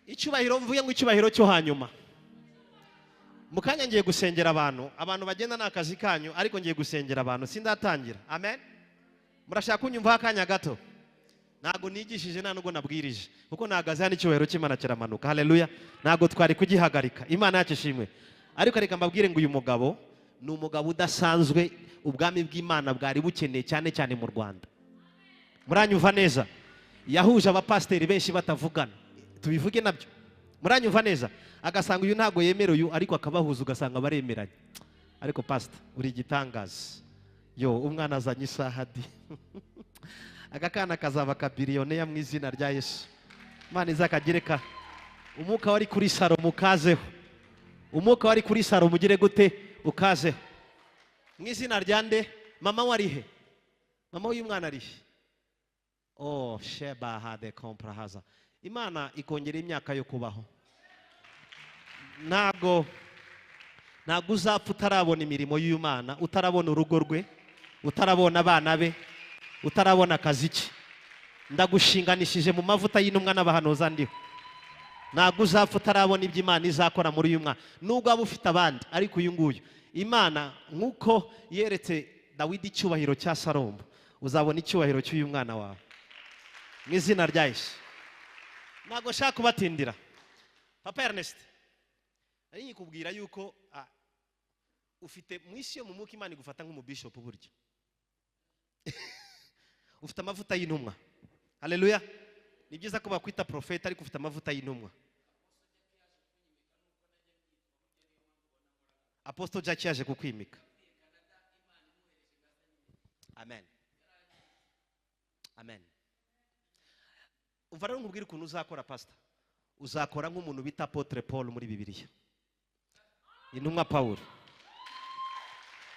Icyubahiro, mvuye ngo icyubahiro cyo hanyuma. Mukanya ngiye gusengera abantu, abantu bagenda n'akazi kanyu, ariko ngiye gusengera abantu sindatangira. Amen. Murashaka kunyumva akanya gato? Ntago nigishije, nta nubwo nabwirije, kuko nagaze hano icyubahiro cy'Imana kiramanuka. Haleluya. Ntago twari kugihagarika. Imana yacu ishimwe. Ariko reka mbabwire ngo uyu mugabo ni umugabo udasanzwe, ubwami bw'Imana bwari bukeneye cyane cyane mu Rwanda. Muranyumva neza? Yahuje abapasteri benshi batavugana, tubivuge nabyo. Muranyumva neza? Agasanga uyu ntago yemera uyu, ariko akabahuza ugasanga baremeranye. Ariko pastor uri igitangaza. Yo, umwana azanye isaha di. Aka kana kazaba kabiriyonea mu izina rya Yesu. Imana izakagereka. Umwuka wari kuri Salomo ukazeho. Umwuka wari kuri Salomo ugire gute? Ukazeho. Mu izina rya nde? Mama wari he? Mama w'uyu mwana ari he? Oh, sheba hade komprahaza. Imana ikongera imyaka yo kubaho. Ntago uzapfa utarabona imirimo y'Imana, utarabona urugo rwe, utarabona abana be, utarabona akazi ke. Ndagushinganishije mu mavuta y'intumwa n'abahanuzi ndiho. Ntago uzapfa utarabona ibyo Imana izakora muri uyu mwana. Nubwo waba ufite abandi, ariko uyu nguyu Imana nkuko yeretse Dawidi icyubahiro cya Salomo, uzabona icyubahiro cy'uyu mwana wawe mu izina rya Yesu. Ntago nshaka kubatindira. Papa Ernest, nari nkikubwira yuko ufite mu isi yo mu mwuka Imana igufata nk'umubishop burya. Ufite amavuta y'intumwa. Haleluya. Ni byiza ko bakwita profeta, ariko ufite amavuta y'intumwa. Apostle Jackie yaje kukwimika. Amen. Amen. Umva rero nkubwire ukuntu uzakora pastor. Uzakora nk'umuntu bita Apotre Paul muri Bibiliya. Intumwa Paul.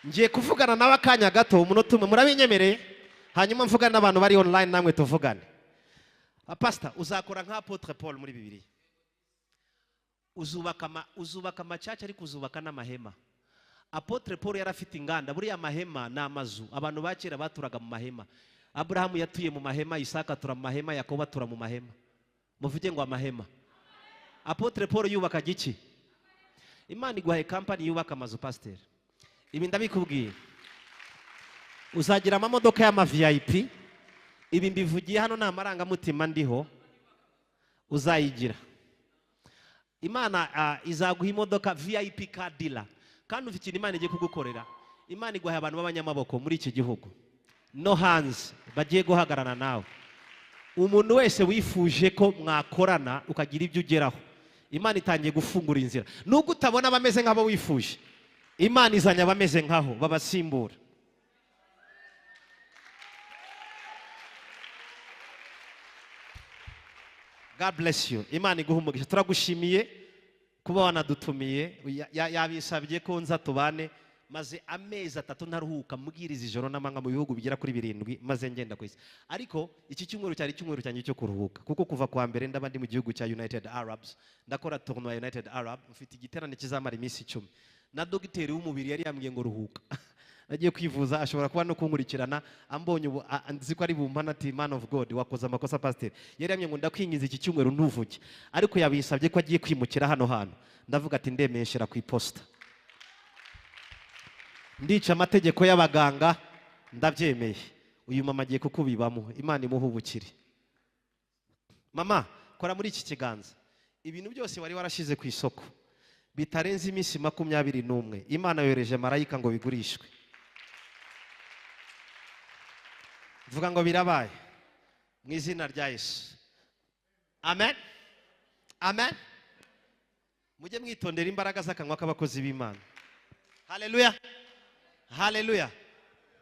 Ngiye kuvugana nawe akanya gato, umunota umwe, murabinyemereye? Hanyuma mvugane n'abantu bari online namwe tuvugane. Pastor, uzakora nka Apotre Paul muri Bibiliya. Uzubaka amacaca, ariko uzubaka n'amahema. Apotre Paul yari afite inganda. Buriya amahema ni amazu. Abantu ba kera baturaga mu mahema. Abrahamu yatuye mu mahema, Isaka atura mu mahema, Yakobo atura mu mahema. Muvuge ngo amahema. Apotre Paul yubaka giki? Imana iguhaye kampani yubaka amazu. Pasiteri, ibi ndabikubwiye, uzagira amamodoka y'ama VIP. Ibi mbivugiye hano, nta marangamutima ndiho. Uzayigira. Imana izaguha imodoka VIP car dealer. Kandi ufite ikintu Imana igiye kugukorera. Imana iguhaye abantu b'abanyamaboko muri iki gihugu no hanze bagiye guhagararana nawe. Umuntu wese wifuje ko mwakorana ukagira ibyo ugeraho, Imana itangiye gufungura inzira. Nubwo utabona abameze nk'abo wifuje, Imana izanye abameze nkaho babasimbura. God bless you. Imana iguha umugisha. Turagushimiye kuba wanadutumiye. Yabisabye ko nza tubane. Maze amezi 3 ntaruhuka, mbwiriza ijoro n'amanywa mu bihugu bigera kuri 7, maze ngenda ku isi. Ariko iki cyumweru cyari icyumweru cyanjye cyo kuruhuka, kuko kuva kwa mbere ndaba ndi mu gihugu cya United Arabs, ndakora tournoi United Arab. Mfite igiterane kizamara iminsi 10, na dogiteri w'umubiri yari yambwiye ngo ruhuka. Nagiye kwivuza, ashobora kuba no kunkurikirana ambonye ubu nzi ko ari bumpana ati: "Man of God, wakoze amakosa." Pasiteri yari yambwiye ngo ndakwinginze, iki cyumweru ntuvuge, ariko yabisabye ko agiye kwimukira hano hantu. Ndavuga ati ndemeye, nshyira ku iposita, ndica amategeko y'abaganga, ndabyemeye. Uyu mama agiye kukubibamo. Imana imuha ubukire. Mama, kora muri iki kiganza. Ibintu byose wari warashyize ku isoko bitarenze iminsi 21, Imana yohereje marayika ngo bigurishwe. Vuga ngo birabaye mu izina rya Yesu. Amen, amen. Mujye mwitondera imbaraga z'akanwa k'abakozi b'Imana. Haleluya, haleluya.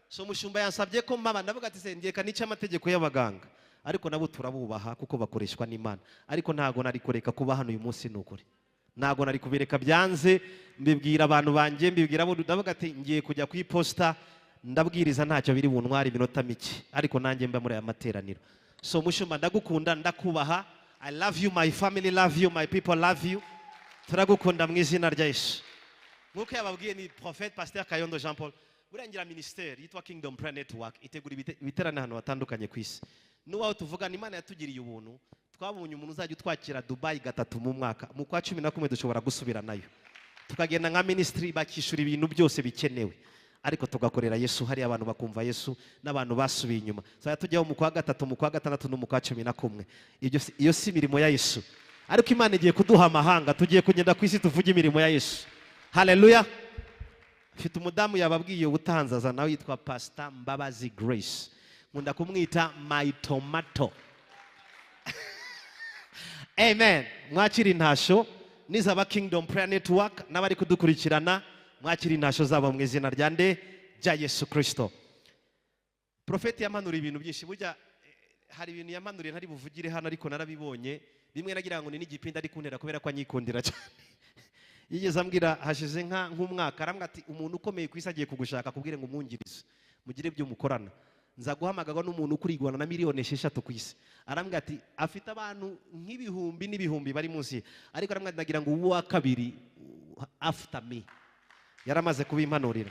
So mushumba yansabye ko mbaba, ndavuga ati se ndeka nica amategeko y'abaganga, ariko nabo turabubaha kuko bakoreshwa n'Imana. Ariko ntago nari kureka kuba hano uyu munsi, ni ukuri ntago nari kubireka. Byanze, mbibwira abantu banjye, mbibwira abo, ndavuga ati ngiye kujya ku iposita, ndabwiriza, ntacyo biri buntware, iminota mike, ariko nanjye mba muri aya materaniro. So mushumba, ndagukunda, ndakubaha. I love you, my family love you, my people love you. Turagukunda mu izina rya Yesu. Nk'uko yababwiye, ni Prophet Pasteur Kayondo Jean Paul. Burangira ministeri yitwa Kingdom Prayer Network itegura ibiterane ahantu hatandukanye ku isi. N'uwaho tuvugana, Imana yatugiriye ubuntu, twabonye umuntu uzajya utwakira Dubai gatatu mu mwaka. Mu kwa 11 dushobora gusubira nayo, tukagenda nka ministry, bakishyura ibintu byose bikenewe, ariko tugakorera Yesu hariya, abantu bakumva Yesu n'abantu basubiye inyuma. Tuzajya tujyaho mu kwa gatatu, mu kwa gatandatu no mu kwa 11. Iyo si imirimo ya Yesu? Ariko Imana igiye kuduha amahanga, tugiye kugenda ku isi tuvuge imirimo ya Yesu. Haleluya. Mfite umudamu yababwiye ubutanzaza, nawe yitwa Pastor Mbabazi Grace, nkunda kumwita my tomato. Amen. Mwakira intasho nizaba Kingdom Prayer Network n'abari kudukurikirana, mwakira intasho zabo mu izina rya nde? Rya Yesu Kristo. Profeti yamanuriye ibintu byinshi. Burya hari ibintu yamanuriye ntari buvugire hano, ariko narabibonye. Bimwe nagira ngo ni n'igipindi ari kuntera kubera ko anyikundira cyane. Yigeze ambwira hashize nk'umwaka, arambwira ati umuntu ukomeye ku isi agiye kugushaka akubwire ngo umwungirize, mugire ibyo mukorana. Nza guhamagarwa n'umuntu ukurigwana na miliyoni 6 ku isi. Arambwira ati afite abantu nk'ibihumbi n'ibihumbi bari munsi ye, ariko arambwira ati ndagira ngo uwa kabiri after me. Yaramaze kubimpanurira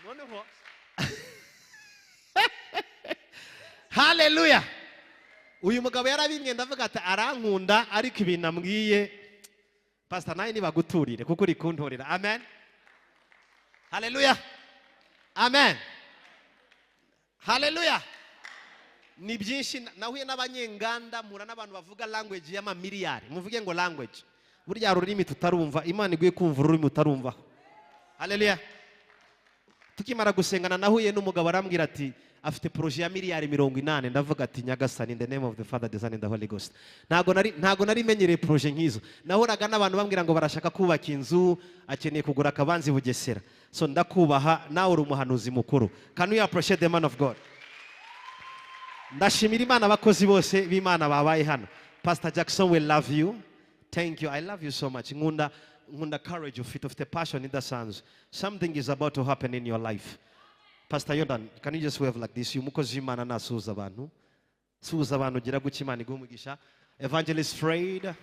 noneho. Haleluya. Uyu mugabo yarabimwe, ndavuga ati arankunda, ariko ibintu ambwiye, pastor, nawe nibaguturire kuko uri kuntorera. Amen, haleluya, amen, haleluya. Ni byinshi. Nahuye n'abanyenganda, mpura n'abantu bavuga language y'amamiliyari. Muvuge ngo language. Burya hari ururimi tutarumva. Imana iguye kumva ururimi utarumvaho. Haleluya. Tukimara gusengana, nahuye n'umugabo arambwira ati afite projet ya miliyari 80. Ndavuga ati Nyagasani, in the name of the Father, the Son and the Holy Ghost. Ntago nari menyereye projet nk'izo. Nahoraga n'abantu bambwira ngo barashaka kubaka inzu, akeneye kugura akabanza i Bugesera. So ndakubaha, nawe uri umuhanuzi mukuru. Can you appreciate the man of God? Ndashimira Imana, abakozi bose b'Imana babaye hano. Pastor Jackson, we love you. Thank you, I love you so much. Nkunda courage ufite, ufite passion idasanzwe. Something is about to happen in your life. Pastor Yodan, can you just wave like this? Uyu mukozi w'Imana nasuhuza abantu, suhuza abantu, ugira gutya. Imana iguhe umugisha. Evangelist Fred,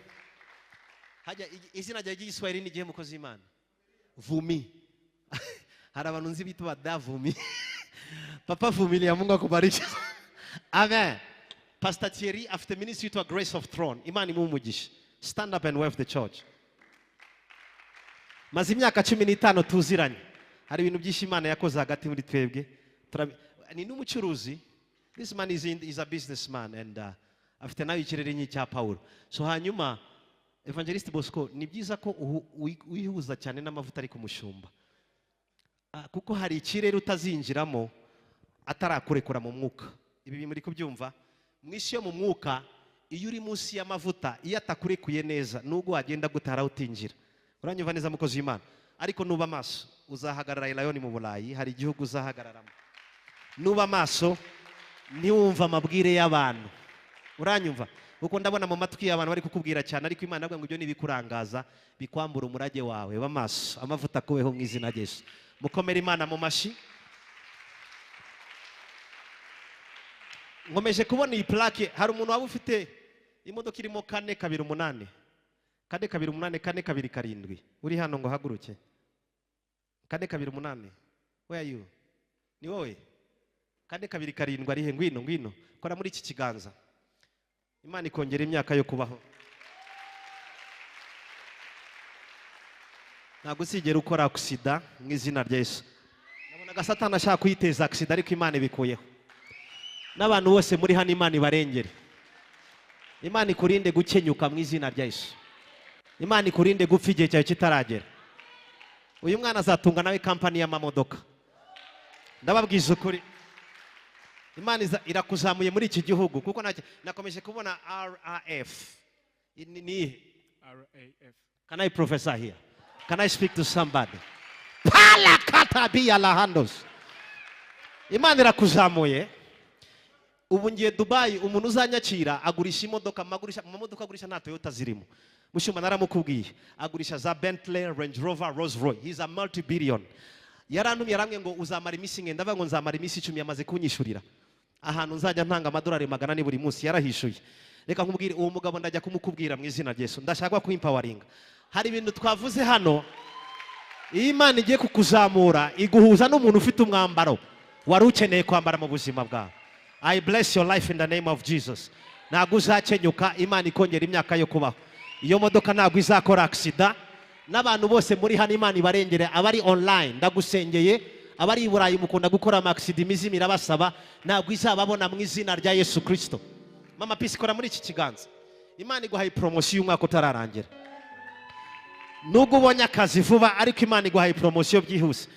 hajya izina ryawe ry'igiswahili ni igihe, mukozi w'Imana? Vumi. Hari abantu nzi bitwa Davumi. Papa Vumilia, Mungu akubariki. Amen. Pastor Thierry afite ministry yitwa Grace of Throne. Imana imuhe umugisha. Stand up and wave the church. Maze imyaka 15 tuziranye. Hari ibintu byinshi Imana yakoze hagati muri twebwe. Ni n'umucuruzi. This man is a businessman and afite nawe ikirere nk'icya Pawulo. So hanyuma, Evangelist Bosco, ni byiza ko wihuza cyane n'amavuta ari ku mushumba. Kuko hari ikirere utazinjiramo atarakurekura mu mwuka. Ibi muri kubyumva? Mu isi yo mu mwuka, iyo uri munsi y'amavuta, iyo atakurekuye neza, nubwo wagenda gutara utinjira. Uranyumva neza, mukozi w'Imana? Ariko nuba maso, uzahagarara Elayono mu Burayi, hari igihugu uzahagararamo. Nuba maso, ntiwumva amabwire y'abantu. Uranyumva? Kuko ndabona mu matwi y'abantu bari kukubwira cyane, ariko Imana avuga ngo ibyo nibikurangaza bikwambura umurage wawe. Ba maso, amavuta akubeho mu izina rya Yesu. Mukomere Imana mu mashi. Nkomeje kubona iyi plaque. Hari umuntu waba ufite imodoka irimo 428 428 427 uri hano ngo haguruke? 428, where are you? Ni wowe? 427 ari he? Ngwino, ngwino, kora muri iki kiganza. Imana ikongera imyaka yo kubaho. Ntabwo uzigera ukora aksida mu izina rya Yesu. Nabonaga Satani ashaka kuyiteza aksida, ariko Imana ibikuyeho. N'abantu bose muri hano Imana ibarengere. Imana ikurinde gukenyuka mu izina rya Yesu. Imana ikurinde gupfa igihe cyawe kitaragera. Uyu mwana azatunga nawe kampani y'amamodoka. Ndababwiza ukuri. Imana irakuzamuye muri iki gihugu, kuko nakomeje kubona RAF. Ni RAF. Can I prophesy here? Can I speak to somebody? Pala katabia la handos. Imana irakuzamuye. Ubu ngiye Dubai, umuntu uzanyakira agurisha imodoka, magurisha mu modoka agurisha nta Toyota zirimo. Mushumba naramukubwiye, agurisha za Bentley, Range Rover, Rolls Royce. He's a multi-billion. Yarantumye yarambwiye ngo uzamara iminsi ngenda, ndavuga ngo nzamara iminsi 10, yamaze kunyishurira. Ahantu nzajya ntanga amadolari 400 buri munsi, yarahishuye. Reka nkubwire, uwo mugabo ndajya kumukubwira mu izina rya Yesu. Ndashaka kuimpawaringa. Hari ibintu twavuze hano. Iyo Imana igiye kukuzamura, iguhuza n'umuntu ufite umwambaro wari ukeneye kwambara mu buzima bwawe. I bless your life in the name of Jesus. Ntabwo uzakenyuka, Imana ikongera imyaka yo kubaho. Iyo modoka ntabwo izakora aksida. N'abantu bose muri hano Imana ibarengere. Abari online ndagusengeye, abari i Burayi mukunda gukora amaksida, imizimu irabasaba, ntabwo izababona mu izina rya Yesu Kristo. Mama Peace, kora muri iki kiganza. Imana iguhaye promotion y'umwaka utararangira. Nubwo ubonye akazi vuba, ariko Imana iguhaye promotion byihuse.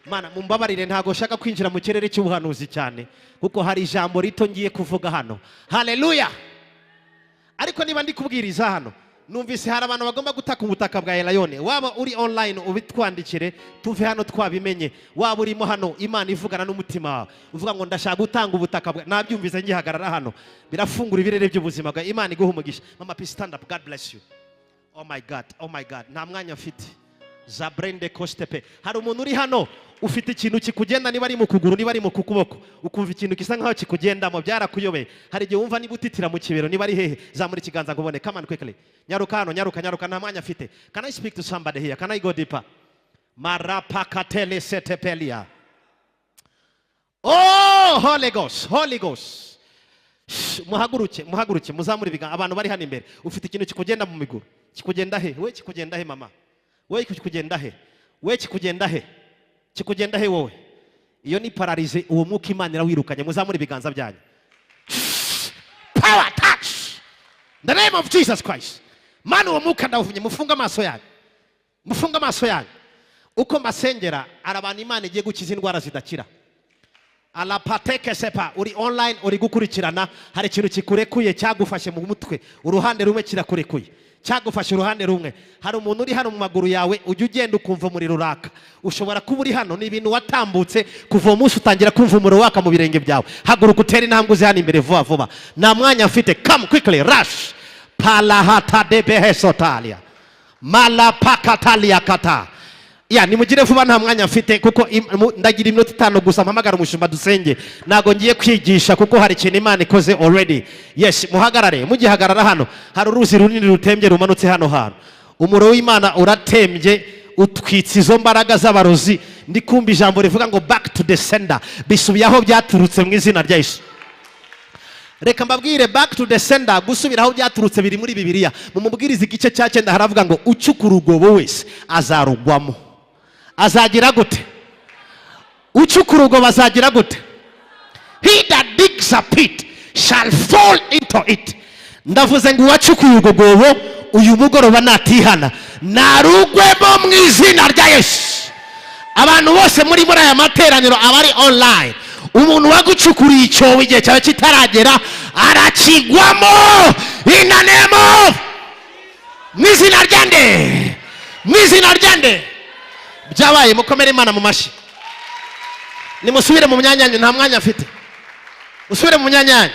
Mana mumbabarire, ntago nshaka kwinjira mu kirere cy'ubuhanuzi cyane, kuko hari ijambo rito ngiye kuvuga hano. Haleluya! Ariko niba ndi kubwiriza hano, numvise hari abantu bagomba gutaka ubutaka bwa Elayono. Waba uri online ubitwandikire, tuve hano twabimenye. Waba urimo hano, Imana ivugana n'umutima wawe, uvuga ngo ndashaka gutanga ubutaka bwa, nabyumvise ngihagarara hano, birafungura ibirere by'ubuzima bwawe. Imana iguhe umugisha. Mama Peace, stand up. God bless you. Oh my God, oh my God, nta mwanya mfite. Zabrende kostepe. Hari umuntu uri hano ufite ikintu kikugenda, niba ari mu kuguru, niba ari mu kuboko, ukumva ikintu gisa nkaho kikugendamo, byarakuyobeye. Hari igihe wumva niba utitira mu kibero, niba ari hehe, zamura ikiganza ngo ubone. Come on quickly. Nyaruka hano, nyaruka, nyaruka, nta mwanya mfite. Can I speak to somebody here? Can I go deeper? Marapakatele setepelia. Oh, Holy Ghost, Holy Ghost. Shh, muhaguruke, muhaguruke, muzamure ibiganza. Abantu bari hano imbere, ufite ikintu kikugenda mu miguru. Kikugenda he? We kikugenda he mama? We kikugenda he? We kikugenda he? Kikugenda he wowe? Iyo ni pararize, uwo mwuka Imana irawirukanye. Muzamure ibiganza byanyu. Power touch. In the name of Jesus Christ. Mana, uwo mwuka ndawuvunye. Mufunge amaso yanyu. Mufunge amaso yanyu. Uko mbasengera, hari abantu Imana igiye gukiza indwara zidakira. Alapateke sepa. Uri online, uri gukurikirana, hari ikintu kikurekuye cyagufashe mu mutwe, uruhande rumwe kirakurekuye, cyagufashe uruhande rumwe. Hari umuntu uri hano mu maguru yawe, ujya ugenda ukumva umuriro uraka. Ushobora kuba uri hano, ni ibintu watambutse kuva uwo munsi utangira kumva umuriro waka mu birenge byawe. Haguruka utere intambwe uze hano imbere vuba vuba, nta mwanya mfite. Come quickly, rush. Palahata debehesotalia malapakatalia kata. Ya, nimugire vuba, nta mwanya mfite, kuko ndagira iminota 5 gusa mpamagara umushumba dusenge. Ntago ngiye kwigisha kuko hari ikintu Imana ikoze already. Yes, muhagarare. Mugihagarara hano, hari uruzi runini rutembye rumanutse hano hantu. Umuriro w'Imana uratembye utwitse izo mbaraga z'abarozi. Ndi kumva ijambo rivuga ngo back to the sender, bisubiye aho byaturutse mu izina rya Yesu. Reka mbabwire, back to the sender, gusubira aho byaturutse, biri muri Bibiliya. Mu Mubwiriza igice cya 9 haravuga ngo ucukura urwobo wese azarugwamo. Azagira gute? Ucukura urwobo azagira gute? He that digs a pit shall fall into it. Ndavuze ngo uwacukuye urwo rwobo uyu mugoroba natihana narugwemo mu izina rya Yesu. Abantu bose muri aya materaniro, abari online, umuntu wagucukuriye icyobo igihe cyawe kitaragera arakigwamo in the name of, mu izina rya nde? Mu izina rya nde? Byabaye. Mukomere Imana mu mashyi. Nimusubire mu myanya yanyu, nta mwanya afite. Musubire mu myanya yanyu,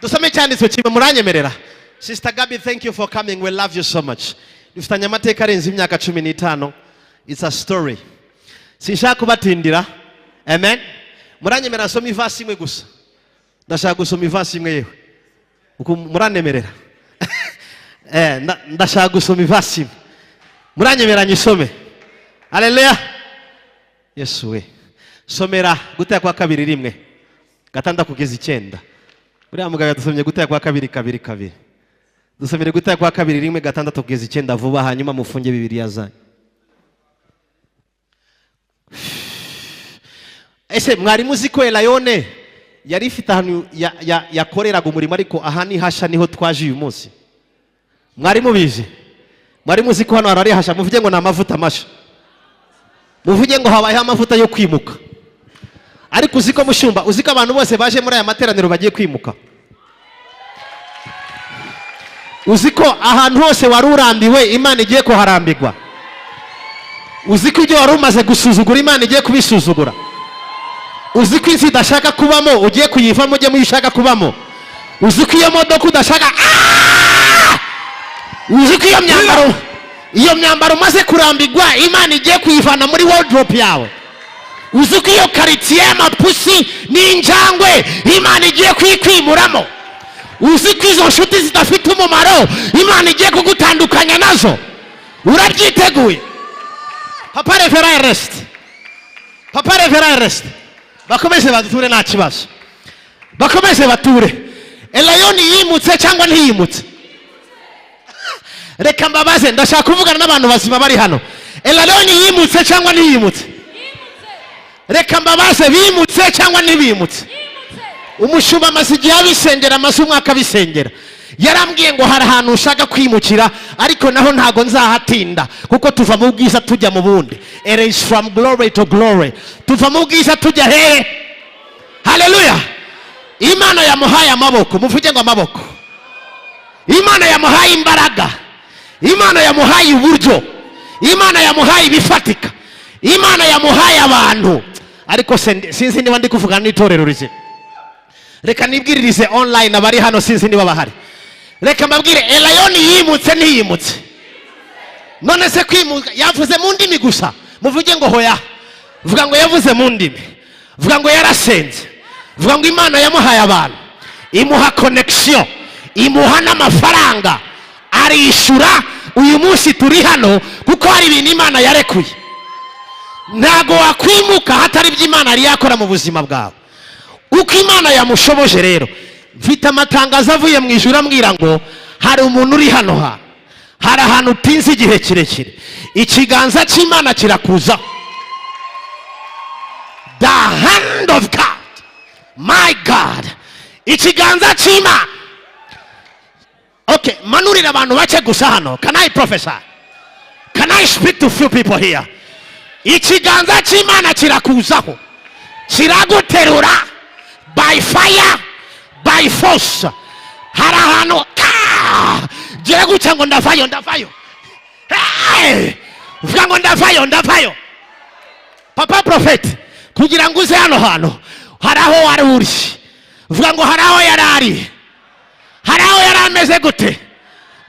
dusome icyanditswe kimwe. Muranyemerera? Sister Gabi, thank you for coming. We love you so much. Dufitanye amateka arenze imyaka 15. It's a story, sinshaka kubatindira. Amen. Muranyemerera nsome ivasi imwe gusa? Ndashaka gusoma ivasi imwe. Yewe, uku muranyemerera? Ndashaka gusoma ivasi imwe. Muranyemerera nyisome? Haleluya! Yesu we! Somera Gutera kwa Kabiri 1:6-9. Uriya mugabo yadusomye Gutera kwa Kabiri 2:2. Dusomere Gutera kwa Kabiri 1:6-9 vuba, hanyuma mufunge Bibiliya zanyu. Ese mwari muzi ko Elayone yari ifite ahantu yakoreraga umurimo, ariko aha ni hasha, niho twaje uyu munsi? Mwari mubizi? Mwari muzi ko hano hantu ari hasha? Muvuge ngo ni amavuta masha. Muvuge ngo habayeho amavuta yo kwimuka. Ariko uzi ko, mushumba, uzi ko abantu bose baje muri aya materaniro bagiye kwimuka? Uzi ko ahantu hose wari urambiwe Imana igiye kuharambirwa? Uzi ko ibyo wari umaze gusuzugura Imana igiye kubisuzugura? Uzi ko inzu idashaka kubamo ugiye kuyivamo ujye mu yo ushaka kubamo? Uzi ko iyo modoka udashaka? Ah! Uzi ko iyo myambaro umaze kurambirwa Imana igiye kuyivana muri wardrobe yawe? Uzi ko iyo karitsiye y'amapusi n'injangwe Imana igiye kuyikwimuramo? Uzi ko izo nshuti zidafite umumaro Imana igiye kugutandukanya nazo? Urabyiteguye? Papa Reverend Ernest, Papa Reverend Ernest, bakomeze bature, nta kibazo, bakomeze bature. Elayoni yimutse cyangwa ntiyimutse? Reka mbabaze, ndashaka kuvugana n'abantu bazima bari hano. Elayoni yimutse cyangwa ntiyimutse? Reka mbabaze, bimutse cyangwa ntibimutse? Umushumba amaze igihe abisengera, amaze umwaka abisengera. Yarambwiye ngo hari ahantu ushaka kwimukira, ariko naho ntago nzahatinda, kuko tuva mu bwiza tujya mu bundi. It is from glory to glory. Tuva mu bwiza tujya hehe? Haleluya! Imana yamuhaye amaboko. Muvuge ngo amaboko. Imana yamuhaye imbaraga, Imana yamuhaye uburyo, Imana yamuhaye ibifatika, Imana yamuhaye abantu. Ariko sinzi niba ndi kuvugana n'itorero rizima. Reka nibwiririze online abari hano, sinzi niba bahari. Reka mbabwire, Elayoni yimutse, ntiyimutse? None se kwimuka yavuze mu ndimi gusa? Muvuge ngo hoya. Vuga ngo yavuze mu ndimi, vuga ngo yarasenze, vuga ngo Imana yamuhaye abantu, imuha connection, imuha n'amafaranga, arishyura. Uyu munsi turi hano kuko hari ibintu Imana yarekuye. Ntabwo wakwimuka hatari ibyo Imana yari yakora mu buzima bwawe. Uko Imana yamushoboje rero, mfite amatangazo avuye mu ijuru ambwira ngo hari umuntu uri hano hantu, hari ahantu utinze igihe kirekire, ikiganza cy'Imana kirakuzaho. The hand of God, my God, ikiganza cy'Imana. Okay, manurira abantu bake gusa hano. Can I prophesy? Can I speak to few people here? Ikiganza cy'Imana kirakuzaho, kiraguterura by fire, by force. Hari ahantu gira gutya ngo ndavayo, ndavayo. Hey! Uvuga ngo ndavayo, ndavayo. Papa Prophet, kugira ngo uze hano hantu hari aho wari uri. Vuga ngo hari aho yari ari, hari aho yari ameze gute?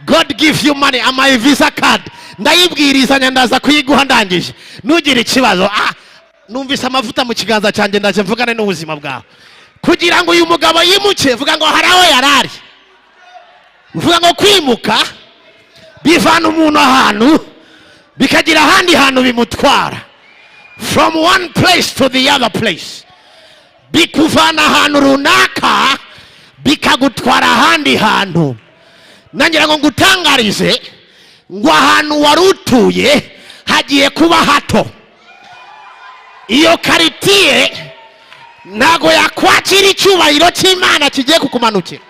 God give you money, amaye Visa card, ndayibwirizanya, ndaza kuyiguha ndangije, ntugire ikibazo. Ah, numvise amavuta mu kiganza cyanjye, ndaje mvugane n'ubuzima bwawe. Kugira ngo uyu mugabo yimuke, vuga ngo hari aho yari ari. Vuga ngo kwimuka bivana umuntu ahantu bikagira ahandi hantu bimutwara. From one place to the other place. Bikuvana ahantu runaka. Bikagutwara ahandi hantu. Nangira ngo ngutangarize ngo ahantu wari utuye hagiye kuba hato. Iyo quartier ntago yakwakira icyubahiro cy'Imana kigiye kukumanukira.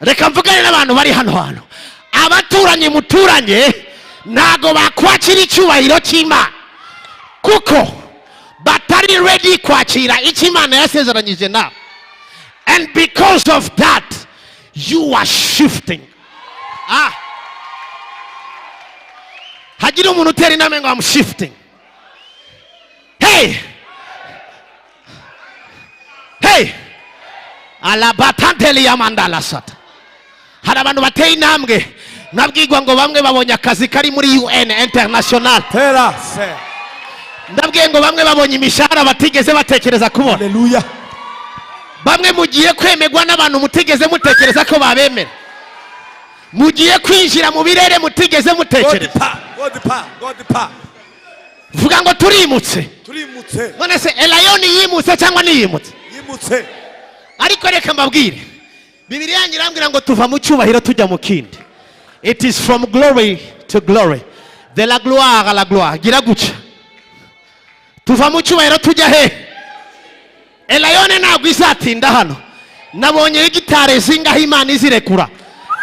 Reka mvugane n'abantu bari hano hantu. Abaturanyi muturanye ntago bakwakira icyubahiro cy'Imana, kuko batari ready kwakira icyo Imana yasezeranyije nawe. And because of that, you are shifting. Ah, hagira umuntu utera inama ngo I'm shifting. Hey, hey, alabatanteli yamandala sata. Hari abantu bateye intambwe, nabwirwa ngo bamwe babonye akazi kari muri UN international. Tera se. Ndabwiye ngo bamwe babonye imishahara batigeze batekereza kubona. Haleluya. Bamwe mugiye kwemerwa n'abantu mutigeze mutekereza ko babemera. Mugiye kwinjira mu birere mutigeze God mutekereza. pa, God pa, God pa. Vuga ngo turimutse. Turimutse. None se Elayoni yimutse cyangwa ntiyimutse? Yimutse. Ariko reka mbabwire, Bibiliya yanjye irambwira ngo tuva mu cyubahiro tujya mu kindi. It is from glory to glory, de la gloire à la gloire. Gira guca, tuva mu cyubahiro tujya he? Elayone ntabwo izatinda hano. Nabonye hegitari zingaho Imana izirekura,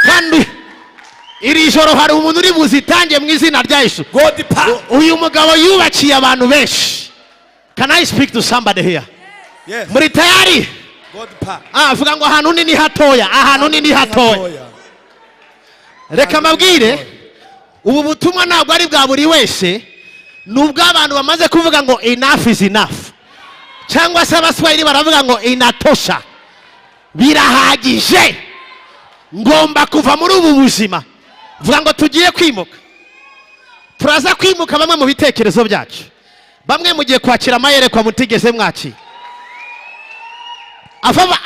kandi iri joro hari umuntu uri buzitange mu izina rya Yesu. God pa. Uyu mugabo yubakiye abantu benshi. Can I speak to somebody here? Yes. Muri tayari? God pa. Ah, vuga ngo ahantu nini hatoya, ahantu nini hatoya. Reka mbabwire, ubu butumwa ntabwo ari bwa buri wese, ni ubw'abantu bamaze kuvuga ngo enough is enough, cyangwa se Abaswahili baravuga ngo inatosha, birahagije, ngomba kuva muri ubu buzima. Vuga ngo tugiye kwimuka. Turaza kwimuka bamwe mu bitekerezo byacu, bamwe mugiye kwakira amayerekwa mutigeze mwakira.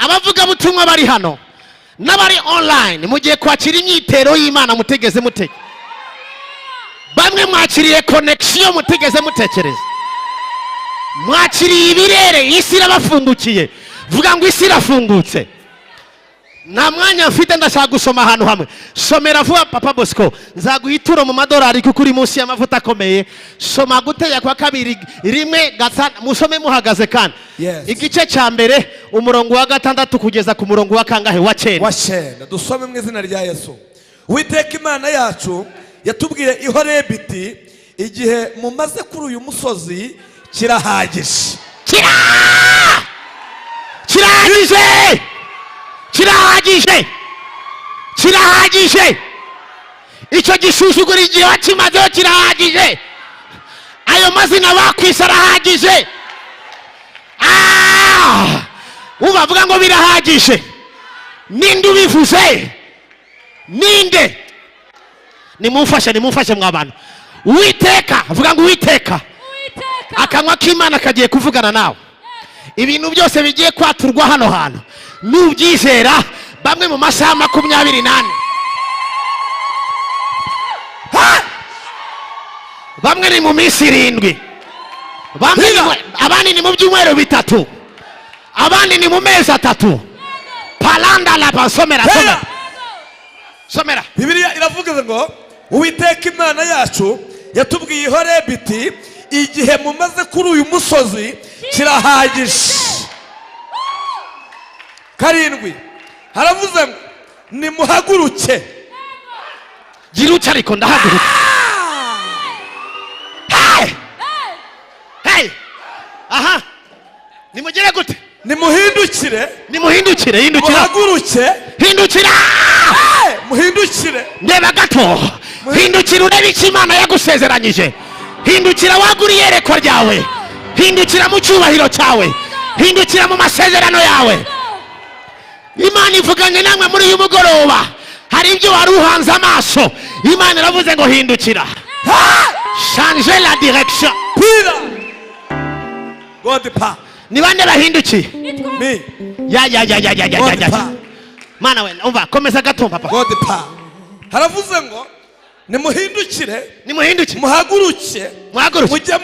Abavugabutumwa bari hano n'abari online, mugiye kwakira imyitero y'Imana mutigeze mutege. Bamwe mwakiriye connection mutigeze mutekereza, mwakiriye ibirere, isi irabafungukiye. Vuga ngo isi irafungutse. Nta mwanya mfite, ndashaka gusoma ahantu hamwe. Somera vuba, Papa Bosco, nzaguha ituro mu madolari kuko uri munsi y'amavuta akomeye. Soma Gutegeka kwa Kabiri 1:6, musome muhagaze kandi. Yes. Igice cya mbere, umurongo wa 6 kugeza ku murongo wa kangahe? Wa 9. Wa 9. Dusome mu izina rya Yesu. Uwiteka Imana yacu yatubwiye i Horebu iti: igihe mumaze kuri uyu musozi kirahagije. Kirahagije, kirahagije, kirahagije. Icyo gisuzugura, igihe wakimazeho kirahagije. Ayo mazina bakwise arahagije. Ah! Ubavuga ngo birahagije, ninde ubivuze? Ninde? Nimumfashe, nimumfashe mwa bantu. Uwiteka, avuga ngo Uwiteka. Uwiteka. Akanwa k'Imana kagiye kuvugana nawe. Ibintu byose bigiye kwaturwa hano hantu, nubyizera, bamwe mu masaha 24. Ha! Bamwe ni mu minsi 7, bamwe ni abandi ni mu byumweru 3, abandi ni mu mezi 3. Palanda laba, somera, somera, somera. Bibiliya iravuga ngo Uwiteka Imana yacu yatubwiye i Horebu iti: igihe mumaze kuri uyu musozi kirahagije. 7 haravuze ngo nimuhaguruke. Gira utya, ariko ndahaguruka. Hey! Hey! Aha, nimugire gute? Nimuhindukire. Nimuhindukire, hindukira. Muhaguruke. Hindukira. Hey! Muhindukire. Ndeba gato, hindukira urebe icyo Imana yagusezeranyije. Hindukira wagura iyerekwa ryawe, hindukira mu cyubahiro cyawe, hindukira mu masezerano yawe. Imana ivuganye namwe muri uyu mugoroba. Hari ibyo wari uhanze amaso, Imana iravuze ngo hindukira, change la direction. Pira God pa. Ni bande bahindukiye? Me. Ya ya ya ya ya ya ya. God Ya. Pa. Mana we, umva, komeza gato, papa. God pa. Haravuze ngo nimuhindukire. Nimuhindukire. Muhaguruke. Muhaguruke.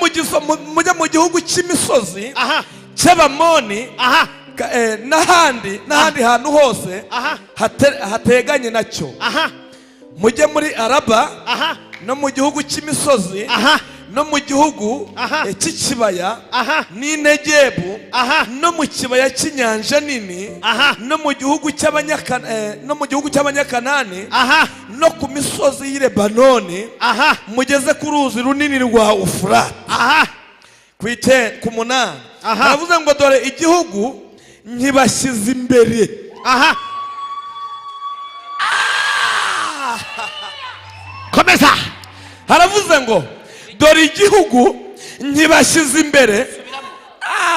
Mujye mu gihugu cy'imisozi Aha. cy'Abamoni Aha. N'ahandi hantu hose Aha. hateganye nacyo, Aha. mujye muri Araba, Aha. no mu gihugu cy'imisozi, Aha. no mu gihugu Aha. cy'ikibaya, Aha. n'i Negebu, Aha. no mu kibaya cy'inyanja nini, Aha. no mu gihugu cy'Abanyakanani, Aha. no ku misozi y'i Lebanoni, Aha. mugeze ku ruzi runini rwa Ufurate. Aha. Ku 8, Aha. aravuze ngo: "Dore igihugu nkibashyize imbere." Aha, komeza. Haravuze ngo: "Dore igihugu nkibashyize imbere."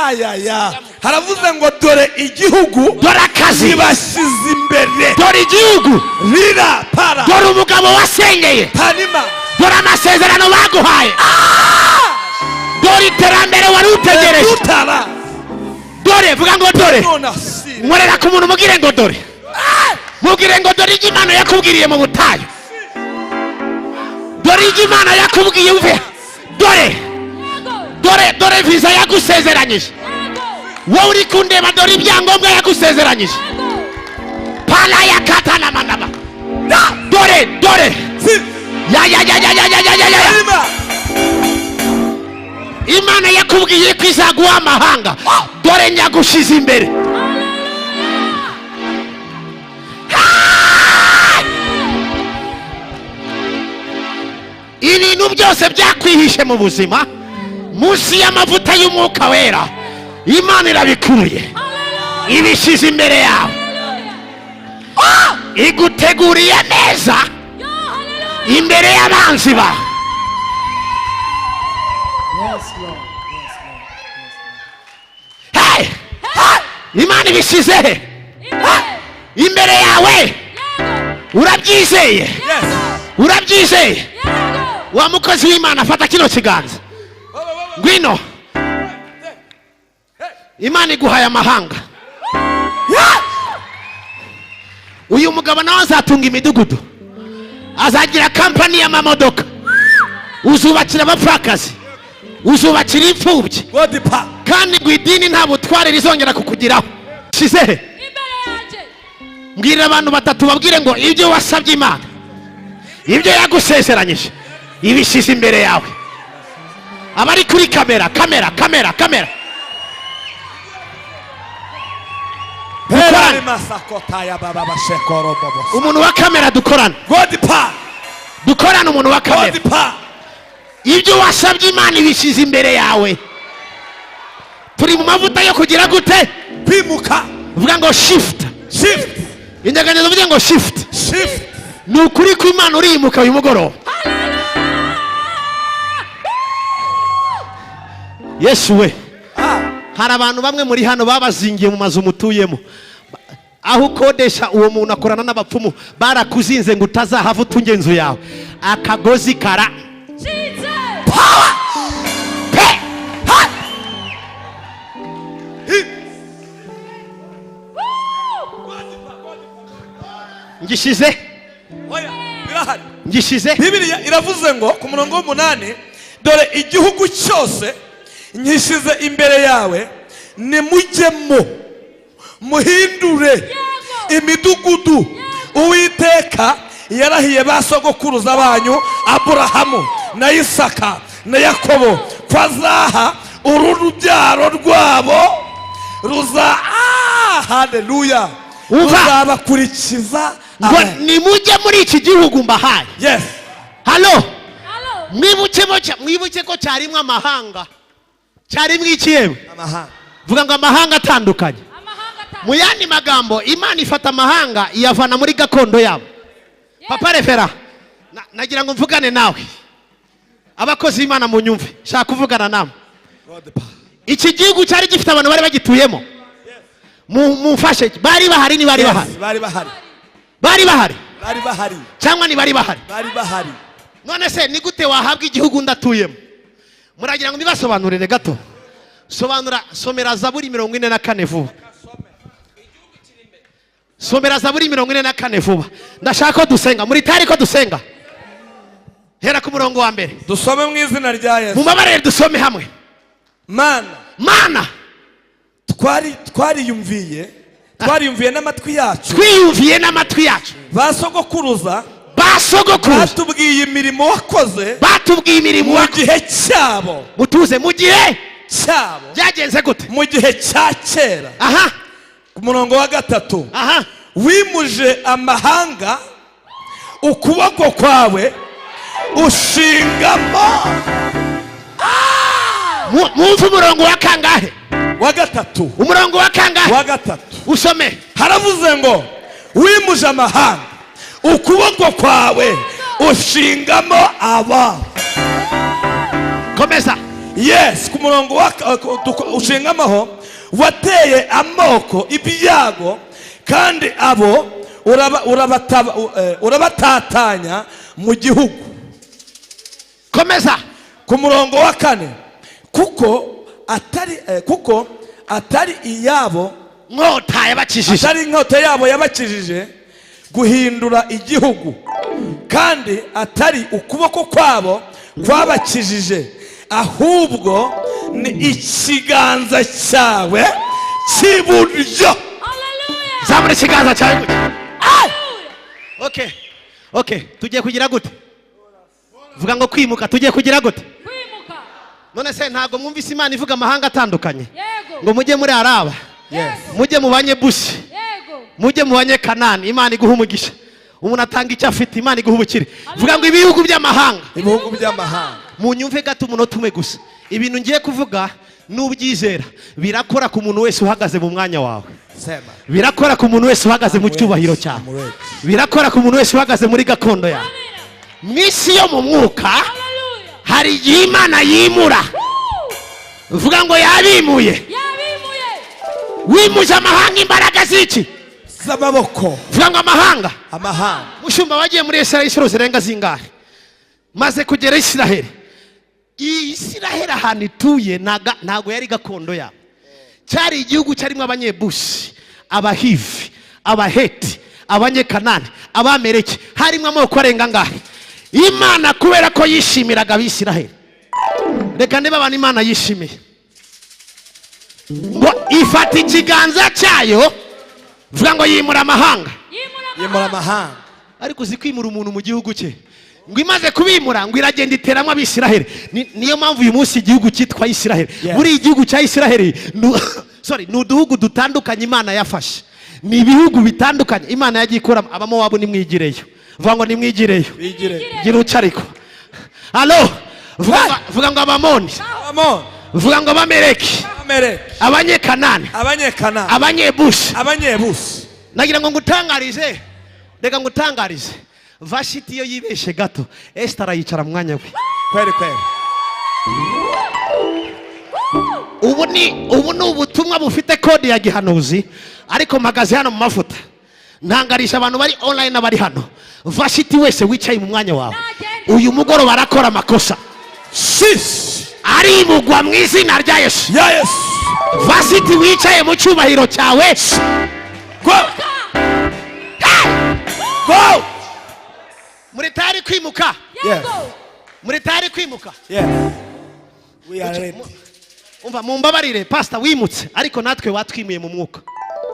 Ayaya, haravuze ngo: "Dore igihugu Dore akazi. nkibashyize imbere." Dore igihugu. Rira para. Dore umugabo wasengeye. Tanima. Dore amasezerano baguhaye. Dore iterambere wari utegereje. Utara. Dore, vuga ngo dore. Nona si. Nkorera ku muntu, mubwire ngo dore, mubwire ngo dore ibyo Imana yakubwiriye mu butayu. Dore ibyo Imana yakubwiye uve. Dore, dore, dore viza yagusezeranyije. Wowe uri kundeba, dore ibyangombwa yagusezeranyije. Pala ya katanamanama. Dore, dore. Si. Ya ya ya ya ya ya ya ya ya. Tanima. Imana yakubwiye ko izaguha amahanga. Dore nyagushize imbere. Ibintu byose byakwihishe mu buzima munsi y'amavuta y'Umwuka Wera, Imana irabikuye, ibishyize imbere yawe, iguteguriye neza imbere y'abanzi bawe. Yes, Lord. Yes, Lord. Yes, Lord. Hey! Imana ibishyize he? Imbere yawe. Urabyizeye? Yes. Urabyizeye? Wa mukozi w'Imana, fata kino kiganza, ngwino. Imana iguhaye amahanga. Uyu mugabo nawe azatunga imidugudu, azagira kampani y'amamodoka, uzubakira abapfakazi, uzubakira imfubyi. God pa. Kandi ngo idini nta butware rizongera kukugiraho. Shize he? Imbere yanjye. Mbwirira abantu batatu, babwire ngo ibyo wasabye Imana, ibyo yagusezeranyije, ibishyize imbere yawe. Abari kuri kamera, kamera, kamera, kamera, dukorane. Masakota ya baba bashekoro bobo. Umuntu wa kamera, dukorane. God pa. Dukorane, umuntu wa kamera. God pa. Ibyo wasabye Imana ibishyize imbere yawe. Turi mu mavuta yo kugira gute? Kwimuka. Vuga ngo shift. Shift. Indaganiro, uvuge ngo shift. Shift. Ni ukuri ko Imana uriyimuka uyu mugoroba. Yesu we! Ah. Hari abantu bamwe muri hano babazingiye mu mazu mutuyemo, aho ukodesha. Uwo muntu akorana n'abapfumu, barakuzinze ngo utazahava utunge inzu yawe. Akagozi kara Jesus. pe ha! Ngishize. Oya, birahari. Ngishize. Bibiliya iravuze ngo ku murongo w'8: "Dore igihugu cyose nkishyize imbere yawe, nimujyemo muhindure imidugudu Uwiteka yarahiye ba sogokuruza banyu Aburahamu na Isaka na Yakobo ko azaha uru rubyaro rwabo ruza." Ah, haleluya! Umva. Ruzabakurikiza. Ngo Amen. nimujye muri iki gihugu mbahaye. Yes. Halo? Hello. Mwibuke ko cyarimo amahanga. Cyarimo iki yewe? Amahanga. Vuga ngo amahanga atandukanye. Amahanga atandukanye. Mu yandi magambo, Imana ifata amahanga iyavana muri gakondo yabo. Papa refera, nagira ngo mvugane nawe. Abakozi b'Imana munyumve, shaka kuvugana namwe. God pa. Iki gihugu cyari gifite abantu bari bagituyemo. Mumfashe, bari bahari? Ntibari bahari? Yes, bari bahari. Bari bahari? Bari bahari. Cyangwa ntibari bahari? Bari bahari. None se ni gute wahabwa igihugu ndatuyemo? Muragira ngo mbibasobanurire gato. Sobanura, somera Zaburi 44 vuba. Somera Zaburi 44 vuba. Ndashaka ko dusenga muri tari ko dusenga. Hera ku murongo wa mbere. Dusome mu izina rya Yesu. Mubabarire, dusome hamwe. Mana, Mana, Twariyumviye n'amatwi yacu. Twiyumviye n'amatwi yacu. Ba sogokuruza Ba sogokuruza batubwiye imirimo wakoze batubwiye imirimo mu wakoze gihe cyabo. Mutuze, mu gihe Cyabo. Byagenze gute? Mu gihe cya kera. Ku murongo wa gatatu: Wimuje amahanga ukuboko kwawe, ushingamo. Mwumve umurongo wa kangahe? Wa gatatu. Umurongo wa kangahe? Wa gatatu. Usome. Haravuze ngo: "Wimuje amahanga ukuboko kwawe, ushingamo aba." Komeza. Yes, ku murongo wa ushingamaho: "Wateye amoko ibyago, kandi abo urabatatanya mu gihugu." Komeza. Ku murongo wa kane: Kuko atari iyabo Nkota yabakijije. atari inkota yabo yabakijije guhindura igihugu, kandi atari ukuboko kwabo kwabakijije, ahubwo ni ikiganza cyawe cy'iburyo." Hallelujah. Zamura ikiganza cyawe gutya. Okay, tugiye kugira gute? Vuga ngo kwimuka. Tugiye kugira gute? Kwimuka. None se ntabwo mwumvise Imana ivuga amahanga atandukanye? Yego. Ngo mujye muri Araba, mujye mu Banyebusi, mujye mu Banyekanani. Imana iguha umugisha. Umuntu atanga icyo afite. Imana iguha ubukire. Vuga ngo ibihugu by'amahanga. Ibihugu by'amahanga. Munyumve gato, umunota umwe gusa. Ibintu ngiye kuvuga n'ubyizera birakora ku muntu wese uhagaze mu mwanya wawe. Sema. Birakora ku muntu wese uhagaze mu cyubahiro cyawe. Amureke. Birakora ku muntu wese uhagaze muri gakondo yawe. Mu isi yo mu mwuka Hallelujah. hari igihe Imana yimura. Vuga ngo yabimuye. Yabimuye. Wimuje amahanga imbaraga z'iki? Z'amaboko. Vuga ngo amahanga. Amahanga. Mushumba, wagiye muri Israheli inshuro zirenga zingahe? Maze kugera Israheli, iyi Israheli ahantu ituye ntago yari gakondo yabo. Cyari igihugu cyarimo Abanyebusi, Abahivi, Abaheti, Abanyekanani, Abamereki. Harimo amoko arenga angahe? Imana kubera ko yishimiraga Abisiraheli, reka niba abantu Imana yishimiye, ngo ifata ikiganza cyayo. Vuga ngo yimura amahanga. Yimura. Yimura amahanga. Ariko uzi kwimura umuntu mu gihugu cye? Ngo imaze kubimura, ngo iragenda iteramo Abisiraheli. Niyo mpamvu uyu munsi igihugu cyitwa Isiraheli. Muri igihugu cya Isiraheli sorry, ni uduhugu dutandukanye Imana yafashe, ni ibihugu bitandukanye Imana yagiye ikuramo. Abamowabu, nimwigireyo. Vuga ngo nimwigireyo. Bigire. Gira uca. Ariko alo, vuga ngo Abamoni. Amoni. Vuga ngo Abameleki. Abameleki. Abanyekanani. Abanyekanani. Abanyebusi. Abanyebusi. Nagira ngo ngutangarize, reka ngutangarize: Vashiti iyo yibeshe gato, Esita arayicara mu mwanya we. Kweli kweli. Ubu ni ubutumwa bufite kode ya gihanuzi, ariko mpagaze hano mu mavuta, ntangarisha abantu bari online n'abari hano: Vashiti wese wicaye mu mwanya wawe uyu mugoroba arakora amakosa, Shish. arimugwa mu izina rya Yesu. Ya Yesu. Vashiti wicaye mu cyubahiro cyawe, Go go. Muri tayari kwimuka? Yes. Muri tayari kwimuka? Yes, we are ready. Umva, mumbabarire, pasita wimutse, ariko natwe watwimuye mu mwuka.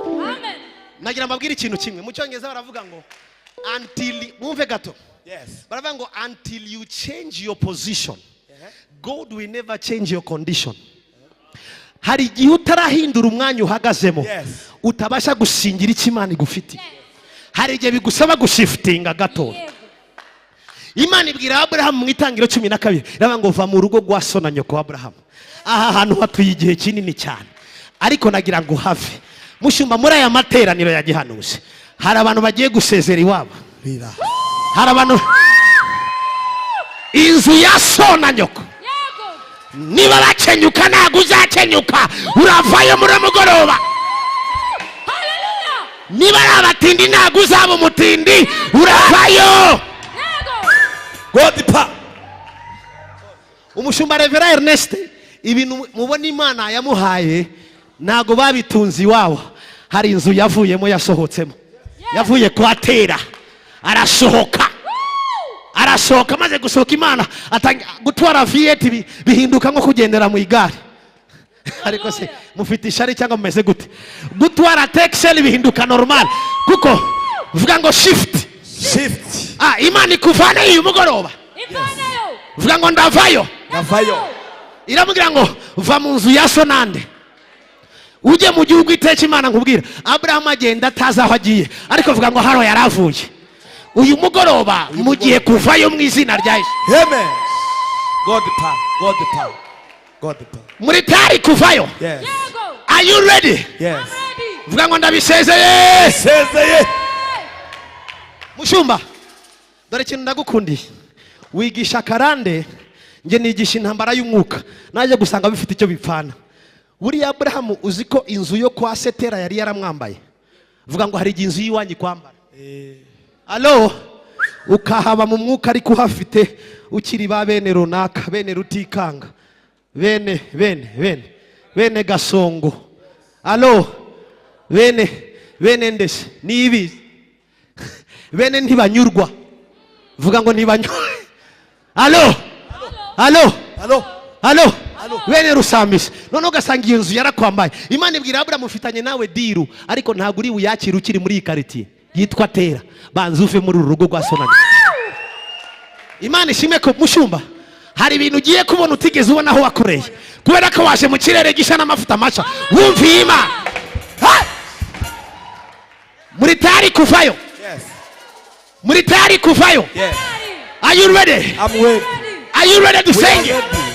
Amen. Nagira mbabwire ikintu kimwe. Mu Cyongereza baravuga ngo until, mwumve gato, baravuga ngo "Until you change your position, God will never change your condition." Hari igihe utarahindura umwanya uhagazemo utabasha gusingira icyo Imana igufitiye. Hari igihe bigusaba gushiftinga gato. Imana ibwira Aburahamu mu Itangiro 12, iravuga ngo: "Va mu rugo rwa so na nyoko." Aburahamu, aha hantu hatuye igihe kinini cyane, ariko nagira ngo have. Mushumba, muri aya materaniro ya gihanuzi hari abantu bagiye gusezera iwabo. Bira. Hari abantu inzu ya so na nyoko, niba bakenyuka ntabwo uzakenyuka, uravayo muri mugoroba. Hallelujah. Niba ari abatindi ntabwo uzaba umutindi, uravayo. God pa. Umushumba Reverend Ernest, ibintu mubona Imana yamuhaye ntabwo babitunze iwabo. Hari inzu yavuyemo, yasohotsemo, yavuye kwa Tera, arasohoka. Arasohoka, amaze gusohoka, Imana atangira gutwara V8, bihinduka nko kugendera mu igare. Ariko se mufite ishari cyangwa mumeze gute? Gutwara Texel bihinduka normal, kuko vuga ngo shift. Shift. Ah, Imana ikuvaneyo uyu mugoroba. Ivaneyo. Vuga ngo ndavayo. Ndavayo. Iramubwira ngo va mu nzu ya so nande ujye mu gihugu iteka Imana nkubwira. Aburahamu agenda atazi aho agiye, ariko vuga ngo hano yari avuye. Uyu mugoroba mugiye kuvayo mu izina rya Yesu. Amen. God power, God power, God power. Muri tari kuvayo. Yes. Yego. Are you ready? Yes. Ready. Vuga ngo ndabisezeye. Sezeye. Mushumba, dore ikintu ndagukundiye: wigisha karande, njye nigisha intambara y'umwuka. Najye gusanga bifite icyo bipfana. Buriya Aburahamu, uzi ko inzu yo kwa Setera yari yaramwambaye? Vuga ngo hari igihe inzu y'iwanyu ikwambara. Alo, ukahaba mu mwuka, ariko uhafite ukiri ba bene runaka, bene Rutikanga, bene bene bene bene Gasongo, alo, bene bene ndese nibizi, bene ntibanyurwa. Vuga ngo ntibanyurwa. Alo, alo. Alo. Alo, bene Rusambisi. Noneho ugasanga iyo nzu yarakwambaye. Imana ibwira Aburamu: ufitanye nawe deal, ariko ntabwo uri buyakire ukiri muri iyi karitsiye yitwa Tera. Banza uve muri uru rugo rwa sonani. Imana ishimwe ko, mushumba, hari ibintu ugiye kubona utigeze ubona aho wakoreye, kubera ko waje mu kirere gishya n'amavuta mashya, wumviye Imana. Ha! Muri tayari kuvayo? Yes. Muri tayari kuvayo? Yes. Are you ready? I'm ready. Are you ready to We are sing? ready.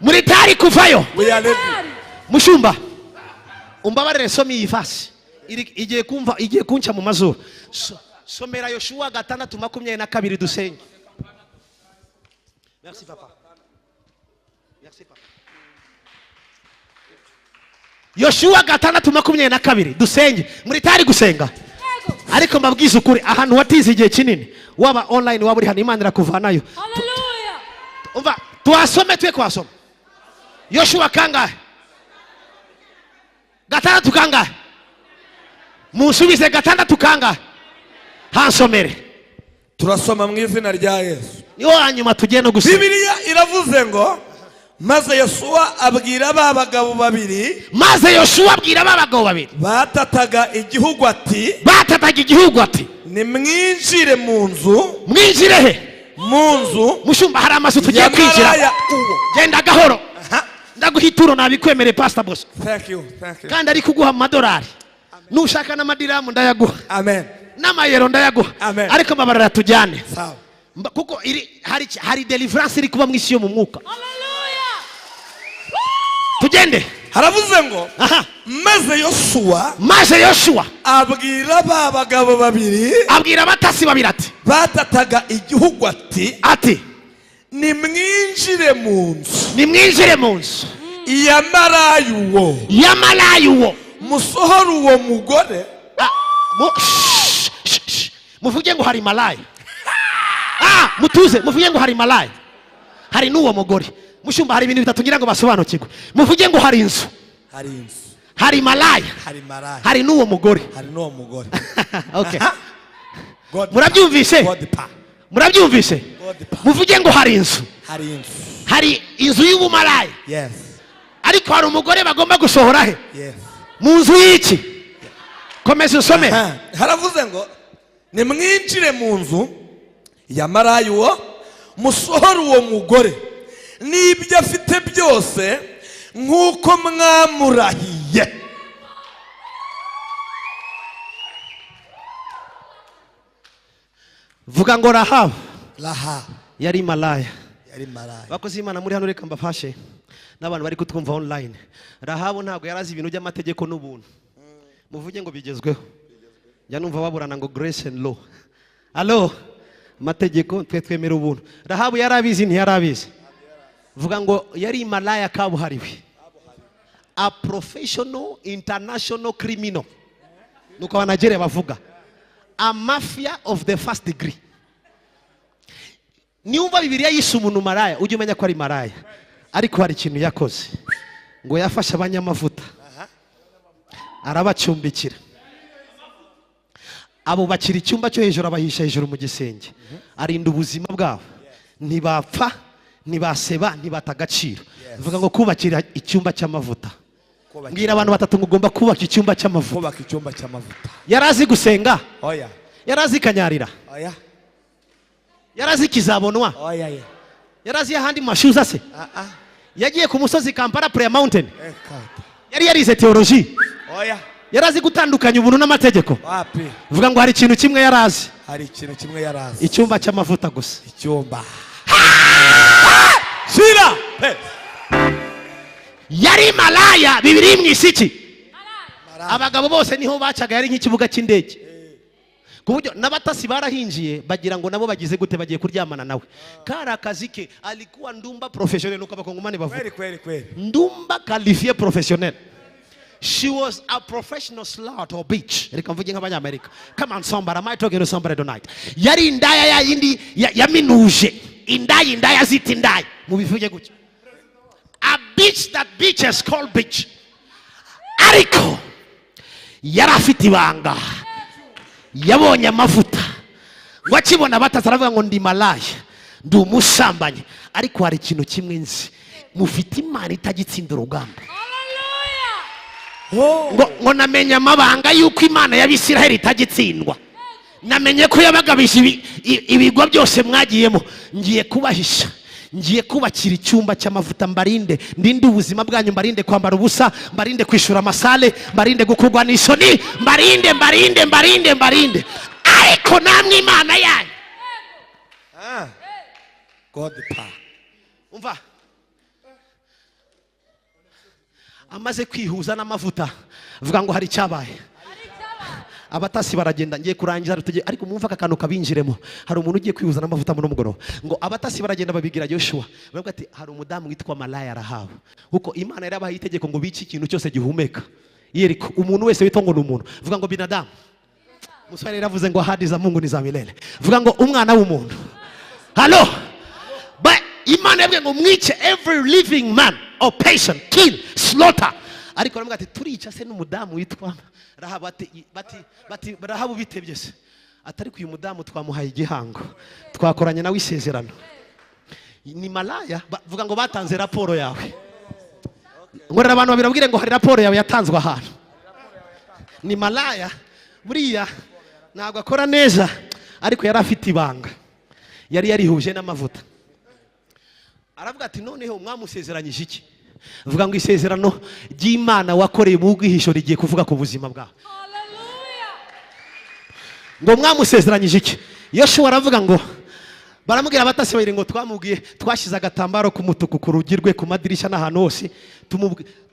Muri tayari kuvayo? We are ready. Mushumba, umbabarire, some iyi verse. Igiye kumva, igiye kunca mu mazuru. Somera Yoshuwa 6:22, dusenge. Merci papa, merci papa. Yoshuwa 6:22, dusenge. Muri tayari gusenga? Ariko mbabwize ukuri, ahantu watize igihe kinini, waba online, waba uri hano, Imana irakuvanayo. Hallelujah. Umva, tuhasome, twe kuhasoma. Yoshuwa kangahe? Gatandatu kangahe? Munsubize, gatandatu kangahe? Hansomere. Turasoma mu izina rya Yesu. Niho hanyuma tugiye no gusenga. Bibiliya iravuze ngo: maze Yosuwa abwira ba bagabo babiri, Maze Yoshuwa abwira ba bagabo babiri batataga igihugu ati, batataga igihugu ati, nimwinjire mu nzu. Mwinjire he? Mu nzu Mushumba, hari amazu tugiye ya kwinjira. maraya uwo. Genda gahoro. Aha. Ndaguha ituro, nabikwemereye, Pastor Bosco. Thank you, thank you. Kandi ari kuguha amadolari, nushaka n'amadiramu ndayaguha, Amen. n'amayero ndayaguha. Amen. Ariko mbabarira tujyane. Sawa. Kuko iri hari deliverance iri kuba mu isi yo mu mwuka. Hallelujah. Tugende. Haravuze ngo: Aha. maze Yosuwa Maze Yoshuwa abwira ba bagabo babiri abwira abatasi babiri ati, batataga igihugu ati, ati, nimwinjire mu nzu nimwinjire mu nzu ya maraya uwo, ya maraya uwo, musohore uwo mugore. Ah, shh, shh, shh. Muvuge ngo hari maraya. Ah, mutuze, muvuge ngo hari maraya, hari n'uwo mugore. Mushumba, hari ibintu bitatu ngira ngo basobanukirwe. Muvuge ngo hari inzu. Hari inzu. Hari maraya. Hari maraya. Hari n'uwo mugore. Hari n'uwo mugore. Okay. God. Murabyumvise? God pa. Murabyumvise? God pa. Muvuge ngo hari inzu. Hari inzu. Hari inzu y'ubumaraya, Yes. ariko hari umugore bagomba gusohora he? Yes. Mu nzu y'iki? Komeza usome. Aha. Haravuze ngo: nimwinjire mu nzu ya maraya uwo, musohore uwo mugore n'ibyo afite byose nk'uko mwamurahiye. Vuga ngo Rahabu Raha yari maraya. Yari maraya. Bakozi b'Imana muri hano, reka mbafashe, n'abantu bari kutwumva online. Rahabu ntabwo yari azi ibintu by'amategeko n'ubuntu. Muvuge ngo bigezweho. Njya numva baburana ngo grace and law. Alo, amategeko, twe twemera ubuntu. Rahabu yari abizi? Ntiyari abizi. Vuga ngo yari maraya kabuhariwe, a professional international criminal, nuko Abanigeria bavuga, a mafia of the first degree. Niwumva Bibiliya yise umuntu maraya, ujye umenya ko ari maraya, ariko hari ikintu yakoze. Ngo yafashe abanyamavuta arabacumbikira, abubakira icyumba cyo hejuru, abahisha hejuru mu gisenge, arinda ubuzima bwabo, ntibapfa. Ntibaseba, ntibata agaciro. Vuga ngo kubakira icyumba cy'amavuta. Mbwira abantu batatu ngo ugomba kubaka icyumba cy'amavuta. Kubaka icyumba cy'amavuta. Yari azi gusenga? Oya. Yari azi kanyarira? Oya. Yari azi kizabonwa? Oya ye. Yari azi ahandi mu mashuza se? Ah ah. Yagiye ku musozi Kampala Prayer Mountain? Ekata. Yari yarize theology? Oya. Yari azi gutandukanya ubuntu n'amategeko? Wapi. Vuga ngo hari ikintu kimwe yari azi. Hari ikintu kimwe yarazi. Icyumba cy'amavuta gusa. Icyumba shira. Hey. Yari malaya bibiri mu isiki, abagabo bose niho bacaga, yari nk'ikibuga cy'indege, ku buryo n'abatasi barahinjiye bagira ngo nabo bagize gute, bagiye kuryamana nawe. Kari akazi ke, alikuwa ndumba professionnel, nuko Abakongomani bavuga. Kweli kweli kweli. Ndumba qualifié professionnel. She was a professional slut or bitch, reka mvuge nk'Abanyamerika. Come on, somebody, am I talking to somebody tonight? Yari indaya ya yindi yaminuje indaya, indaya zita indaya, mubivuge gutyo, a bitch that bitches call bitch. Ariko yari afite ibanga, yabonye amavuta. Ngo akibona batatu aravuga ngo ndi malaya, ndi umusambanyi, ariko hari ikintu kimwe nzi: mufite Imana itagitsinda urugamba. Ngo namenye amabanga y'uko Imana y'Abisiraheli itagitsindwa, namenye ko yabagabije ibigwa byose mwagiyemo. Ngiye kubahisha, ngiye kubakira icyumba cy'amavuta, mbarinde, ndinde ubuzima bwanyu, mbarinde kwambara ubusa, mbarinde kwishyura amasale, mbarinde gukurwa n'isoni, mbarinde, mbarinde, mbarinde, mbarinde. Ariko namwe Imana yanyu. Ah. God power. Umva, amaze kwihuza n'amavuta, vuga ngo hari icyabaye. Abatasi baragenda. Ngiye kurangiza rutegeye, ariko mwumva aka kantu kabinjiremo. Hari umuntu ugiye kwihuza n'amavuta muri mugoroba. Ngo abatasi baragenda babigira Yoshua, baravuga ati hari umudamu witwa malaya Rahabu, kuko Imana yarabahaye itegeko ngo bice ikintu cyose gihumeka Yeriko, umuntu wese witwa ngo ni umuntu. Vuga ngo binadamu. Muswahili yaravuze ngo ahadi za Mungu ni za milele. Vuga ngo umwana w'umuntu. Halo. Ba Imana yabwiye ngo mwice every living man or person, kill, slaughter. Ariko baravuga ati turica se n'umudamu witwa Rahabu? Bati Rahabu bitebye se? Atari uyu mudamu twamuhaye igihango, twakoranye nawe isezerano, ni malaya. Vuga ngo batanze raporo yawe. Ngorera abantu babiri, babwire ngo hari raporo yawe yatanzwe ahantu. Ni malaya, buriya ntabwo akora neza, ariko yari afite ibanga, yari yarihuje n'amavuta. Aravuga ati noneho mwamusezeranyije iki? Vuga ngo isezerano ry'Imana wakoreye mu bwihisho rigiye kuvuga ku buzima bwawe. Ngo mwamusezeranyije iki? Yoshuwa aravuga ngo baramubwira abatasi babiri ngo twamubwiye, twashyize agatambaro k'umutuku ku rugi rwe, ku madirishya n'ahantu hose,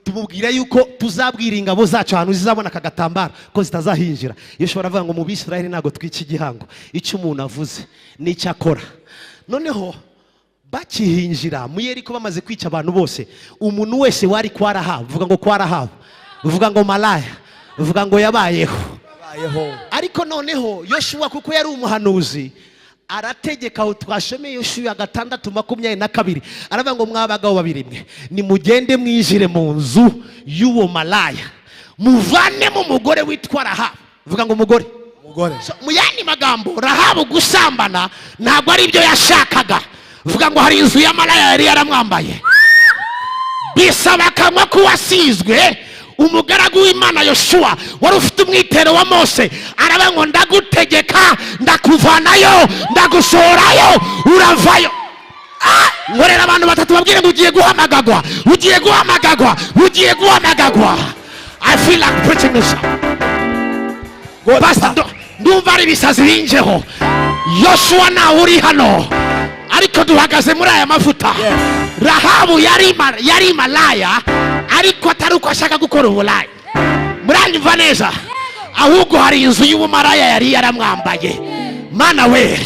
tumubwira yuko tuzabwira ingabo zacu ahantu zizabona aka gatambaro ko zitazahinjira. Yoshuwa aravuga ngo mu Bisirayeli ntabwo twica igihango, icyo umuntu avuze n'icyo akora. Noneho bakihinjira mu Yeriko, bamaze kwica abantu bose, umuntu wese wari kwa Rahabu, vuga ngo kwa Rahabu, vuga ngo malaya, vuga ngo yabayeho. Yabayeho. Ariko noneho Yoshuwa, kuko yari umuhanuzi, arategeka. Aho twashomeye Yoshuwa 6:22, aravuga ngo mwa bagabo babiri mwe, nimugende mwinjire mu nzu y'uwo malaya, muvanemo umugore witwa Rahabu. Vuga ngo umugore. Umugore. So, mu yandi magambo, Rahabu gusambana ntabwo ari ibyo yashakaga. Vuga ngo hari inzu y'amalaya yari yaramwambaye. Bisaba akanwa k'uwasizwe, umugaragu w'Imana Yoshuwa wari ufite umwitero wa Mose. Aravuga ngo ndagutegeka, ndakuvanayo, ndagusohorayo, uravayo. Nkorera abantu batatu, babwire ngo ugiye guhamagagwa, ugiye guhamagagwa, ugiye guhamagagwa. I feel like preaching this. Pastor, ndumva ari ibisazi binjeho. Yoshuwa nawe uri hano, ariko duhagaze muri aya mavuta. Rahabu yari malaya, ariko atari uko ashaka gukora ubulaya, muranyumva neza? Ahubwo hari inzu y'ubumaraya yari yaramwambaye. Mana we,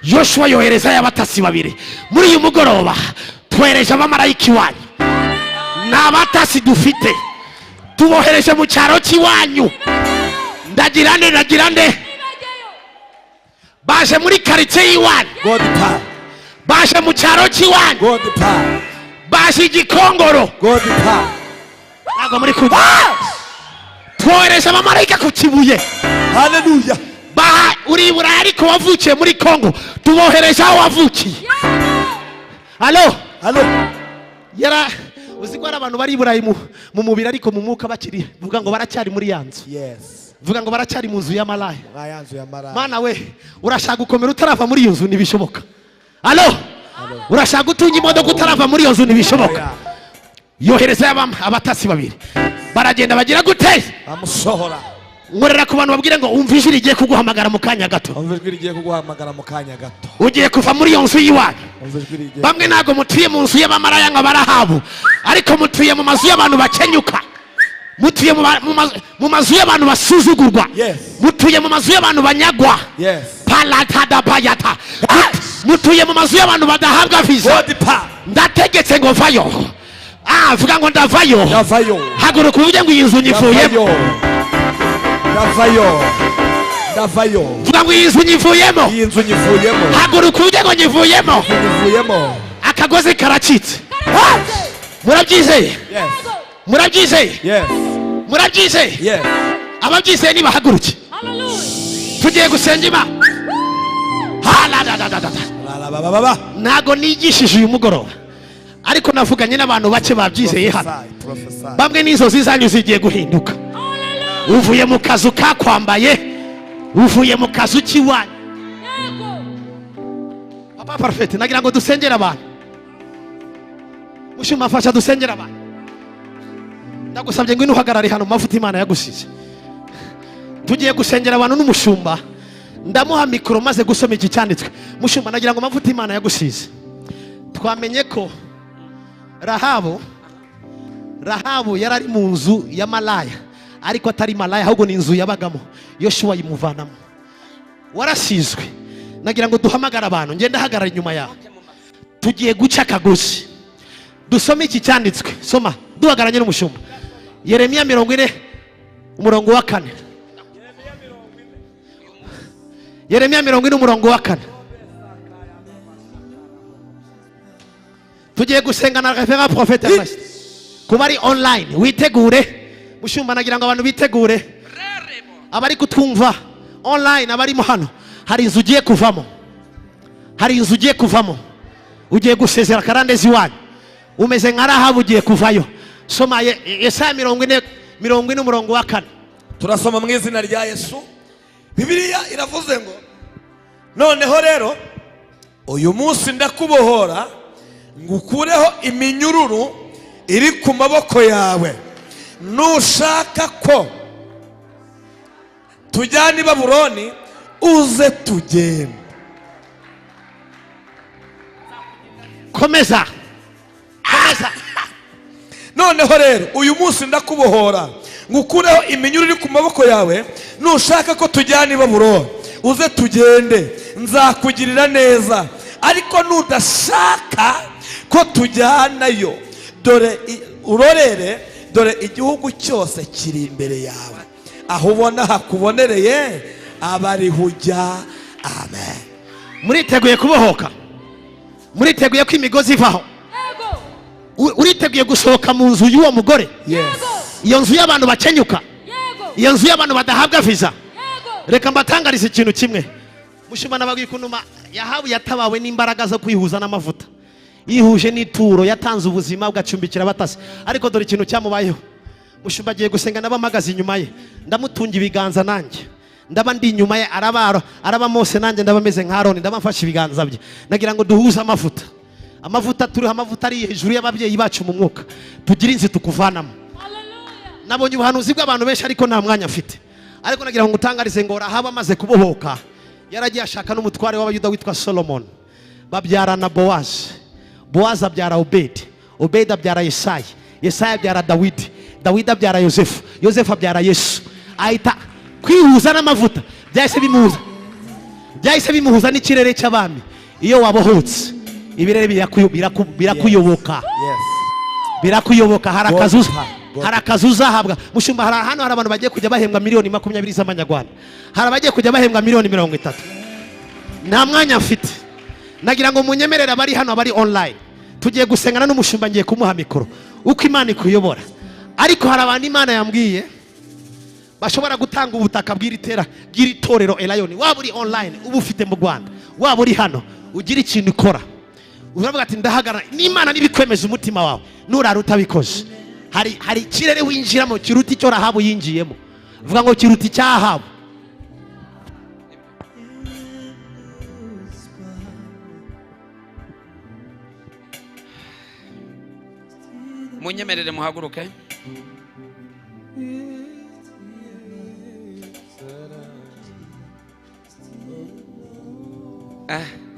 Yoshuwa yohereza abatasi babiri. Muri uyu mugoroba twohereje abamarayika iwanyu, ni abatasi dufite, tubohereje mu cyaro cy'iwanyu. Ndagira nde? Ndagira nde? Baje muri karitsiye y'iwanyu. God power. Baje mu cyaro cy'iwanyu. God power. Baje Igikongoro. God power. Ntabwo muri kujya. Twohereje abamarayika ku Kibuye. Hallelujah. Baha uri i Burayi ariko wavukiye muri Kongo, tubohereje aho wavukiye. Halo. Alo. Yara uzi ko hari abantu bari i Burayi mu mubiri ariko mu mwuka bakiri, vuga ngo baracyari muri ya nzu. Yes. Vuga ngo baracyari mu nzu y'amalaya. Mwa ya nzu y'amaraya. Mana we, urashaka gukomera utarava muri iyo nzu, ntibishoboka. Alo, urashaka gutunga imodoka utarava muri iyo nzu, ntibishoboka. Yohereza abatasi babiri, baragenda bagira gute? Amusohora. Nkorera ku bantu babwire ngo umva ijwi rigiye kuguhamagara mu kanya gato. Umva ijwi rigiye kuguhamagara mu kanya gato. Ugiye kuva muri iyo nzu y'iwanyu. Umva ijwi rigiye. Bamwe ntabwo mutuye mu nzu y'abamaraya nka Barahabu, ariko mutuye mu mazu y'abantu bakenyuka, mutuye mu mazu y'abantu basuzugurwa, Yes. mutuye mu mazu y'abantu banyagwa. Yes. Palatadabayata. Mutuye mu mazu y'abantu badahabwa visa. God power. Ndategetse ngo vayo. Vuga ngo ndavayo. Ndavayo. Haguruka uvuge ngo iyi nzu nyivuyemo. Ndavayo. Ndavayo. Ndavayo. Vuga ngo iyi nzu nyivuyemo. Iyi nzu nyivuyemo. Haguruka uvuge ngo nyivuyemo. Nyivuyemo. Akagozi karacitse. Murabyizeye? Yes. Murabyizeye? Yes. Murabyizeye? Yes. Ababyizeye nibahaguruke. Hallelujah. Tugiye gusenga Imana. Haladadadada. La ba ba ba ba. Ntago nigishije uyu mugoroba, ariko navuganye n'abantu bake babyizeye hano. Prophesy, prophesy. Bamwe n'inzozi zanyu zigiye guhinduka. Uvuye mu kazu kakwambaye, uvuye mu kazu k'iwanyu. Papa Parfait, nagira ngo dusengere abantu. Mushumba, afasha dusengere abantu. Ndagusabye ngo uhagarare hano mu mavuta Imana yagusize. Tugiye gusengera abantu n'umushumba, ndamuha mikoro maze gusoma iki cyanditswe. Mushumba, nagira ngo amavuta Imana yagusize. Twamenye ko Rahabu yari ari mu nzu ya malaya, ariko atari malaya, ahubwo ni inzu yabagamo. Yoshuwa yimuvanamo. Warasizwe. Nagira ngo duhamagare abantu, ngende ahagarara inyuma yawe. Tugiye guca akagozi. Dusome iki cyanditswe. Soma duhagararanye n'umushumba. Yeremiya 40 umurongo wa 4. Yeremiya 40 umurongo wa 4. Tugiye gusenga na Reverend Prophet Ernest. Kuba ari online witegure. Mushumba, nagira ngo abantu bitegure. Abari kutwumva online, abarimo hano, hari inzu ugiye kuvamo. Hari inzu ugiye kuvamo. Ugiye gusezera karandezi wanyu. Umeze nka Rahabu ugiye kuvayo. Soma Yesaya 40 umurongo wa 4. Turasoma mu izina rya Yesu. Bibiliya iravuze ngo noneho rero uyu munsi ndakubohora ngukureho iminyururu iri ku maboko yawe. Nushaka ko tujyana i Babuloni uze tugende. Komeza. Komeza. Noneho rero uyu munsi ndakubohora ngukureho iminyururu iri ku maboko yawe. Nushaka ko tujyana i Babuloni uze tugende, nzakugirira neza. Ariko nudashaka ko tujyanayo, dore urorere, dore igihugu cyose kiri imbere yawe, aho ubona hakubonereye abariho ujya. Amen. Muriteguye kubohoka? Muriteguye ko imigozi ivaho? Uriteguye gusohoka mu nzu y'uwo mugore? Yes. Iyo nzu y'abantu bakenyuka, iyo nzu y'abantu badahabwa visa. Reka mbatangarize ikintu kimwe. Mushumba, nababwiye ukuntu Yahabu yatabawe n'imbaraga zo kwihuza n'amavuta. Yihuje n'ituro, yatanze ubuzima bwacumbikira abatasi. Ariko dore ikintu cyamubayeho. Mushumba agiye gusenga, ndabamagaza inyuma ye, ndamutunga ibiganza nanjye, ndaba ndi inyuma ye, araba Mose nanjye ndaba meze nka Aroni, ndaba mfashe ibiganza bye. Nagira ngo duhuze amavuta. Amavuta turiho, amavuta ari hejuru y'ababyeyi bacu mu mwuka, tugire inzu tukuvanamo. Nabonye ubuhanuzi bw'abantu benshi ariko nta mwanya mfite. Ariko nagira ngo ngutangarize ngo Rahabu amaze kubohoka, yaragiye ashaka n'umutware w'Abayuda witwa Solomon, babyarana Boaz. Boaz abyara Obedi, Obedi abyara Yesayi, Yesayi abyara Dawidi, Dawidi abyara Yosefu, Yosefu abyara Yesu. Ahita kwihuza n'amavuta, byahise bimuhuza n'ikirere cy'abami. Iyo wabohotse ibirere birakuyoboka. Yes. Birakuyoboka. Hari God. hari akazu uzahabwa. Mushumba, hano hari abantu bagiye kujya bahembwa miliyoni 20 z'amanyarwanda, hari abagiye kujya bahembwa miliyoni 30. Nta mwanya mfite. Nagira ngo munyemerere abari hano, abari online, tugiye gusengana n'umushumba, ngiye kumuha mikoro uko Imana ikuyobora. Ariko hari abantu Imana yambwiye bashobora gutanga ubutaka bw'iri torero Elayon. Waba uri online, uba ufite mu Rwanda, waba uri hano, ugira ikintu ukora. Uravuga ati ndahagarara n'Imana nibikwemeje umutima wawe, nurara utabikoze. Hari ikirere winjiramo kiruta icyo Rahabu yinjiyemo. Vuga ngo kiruta icyahabu. Munyemerere muhaguruke.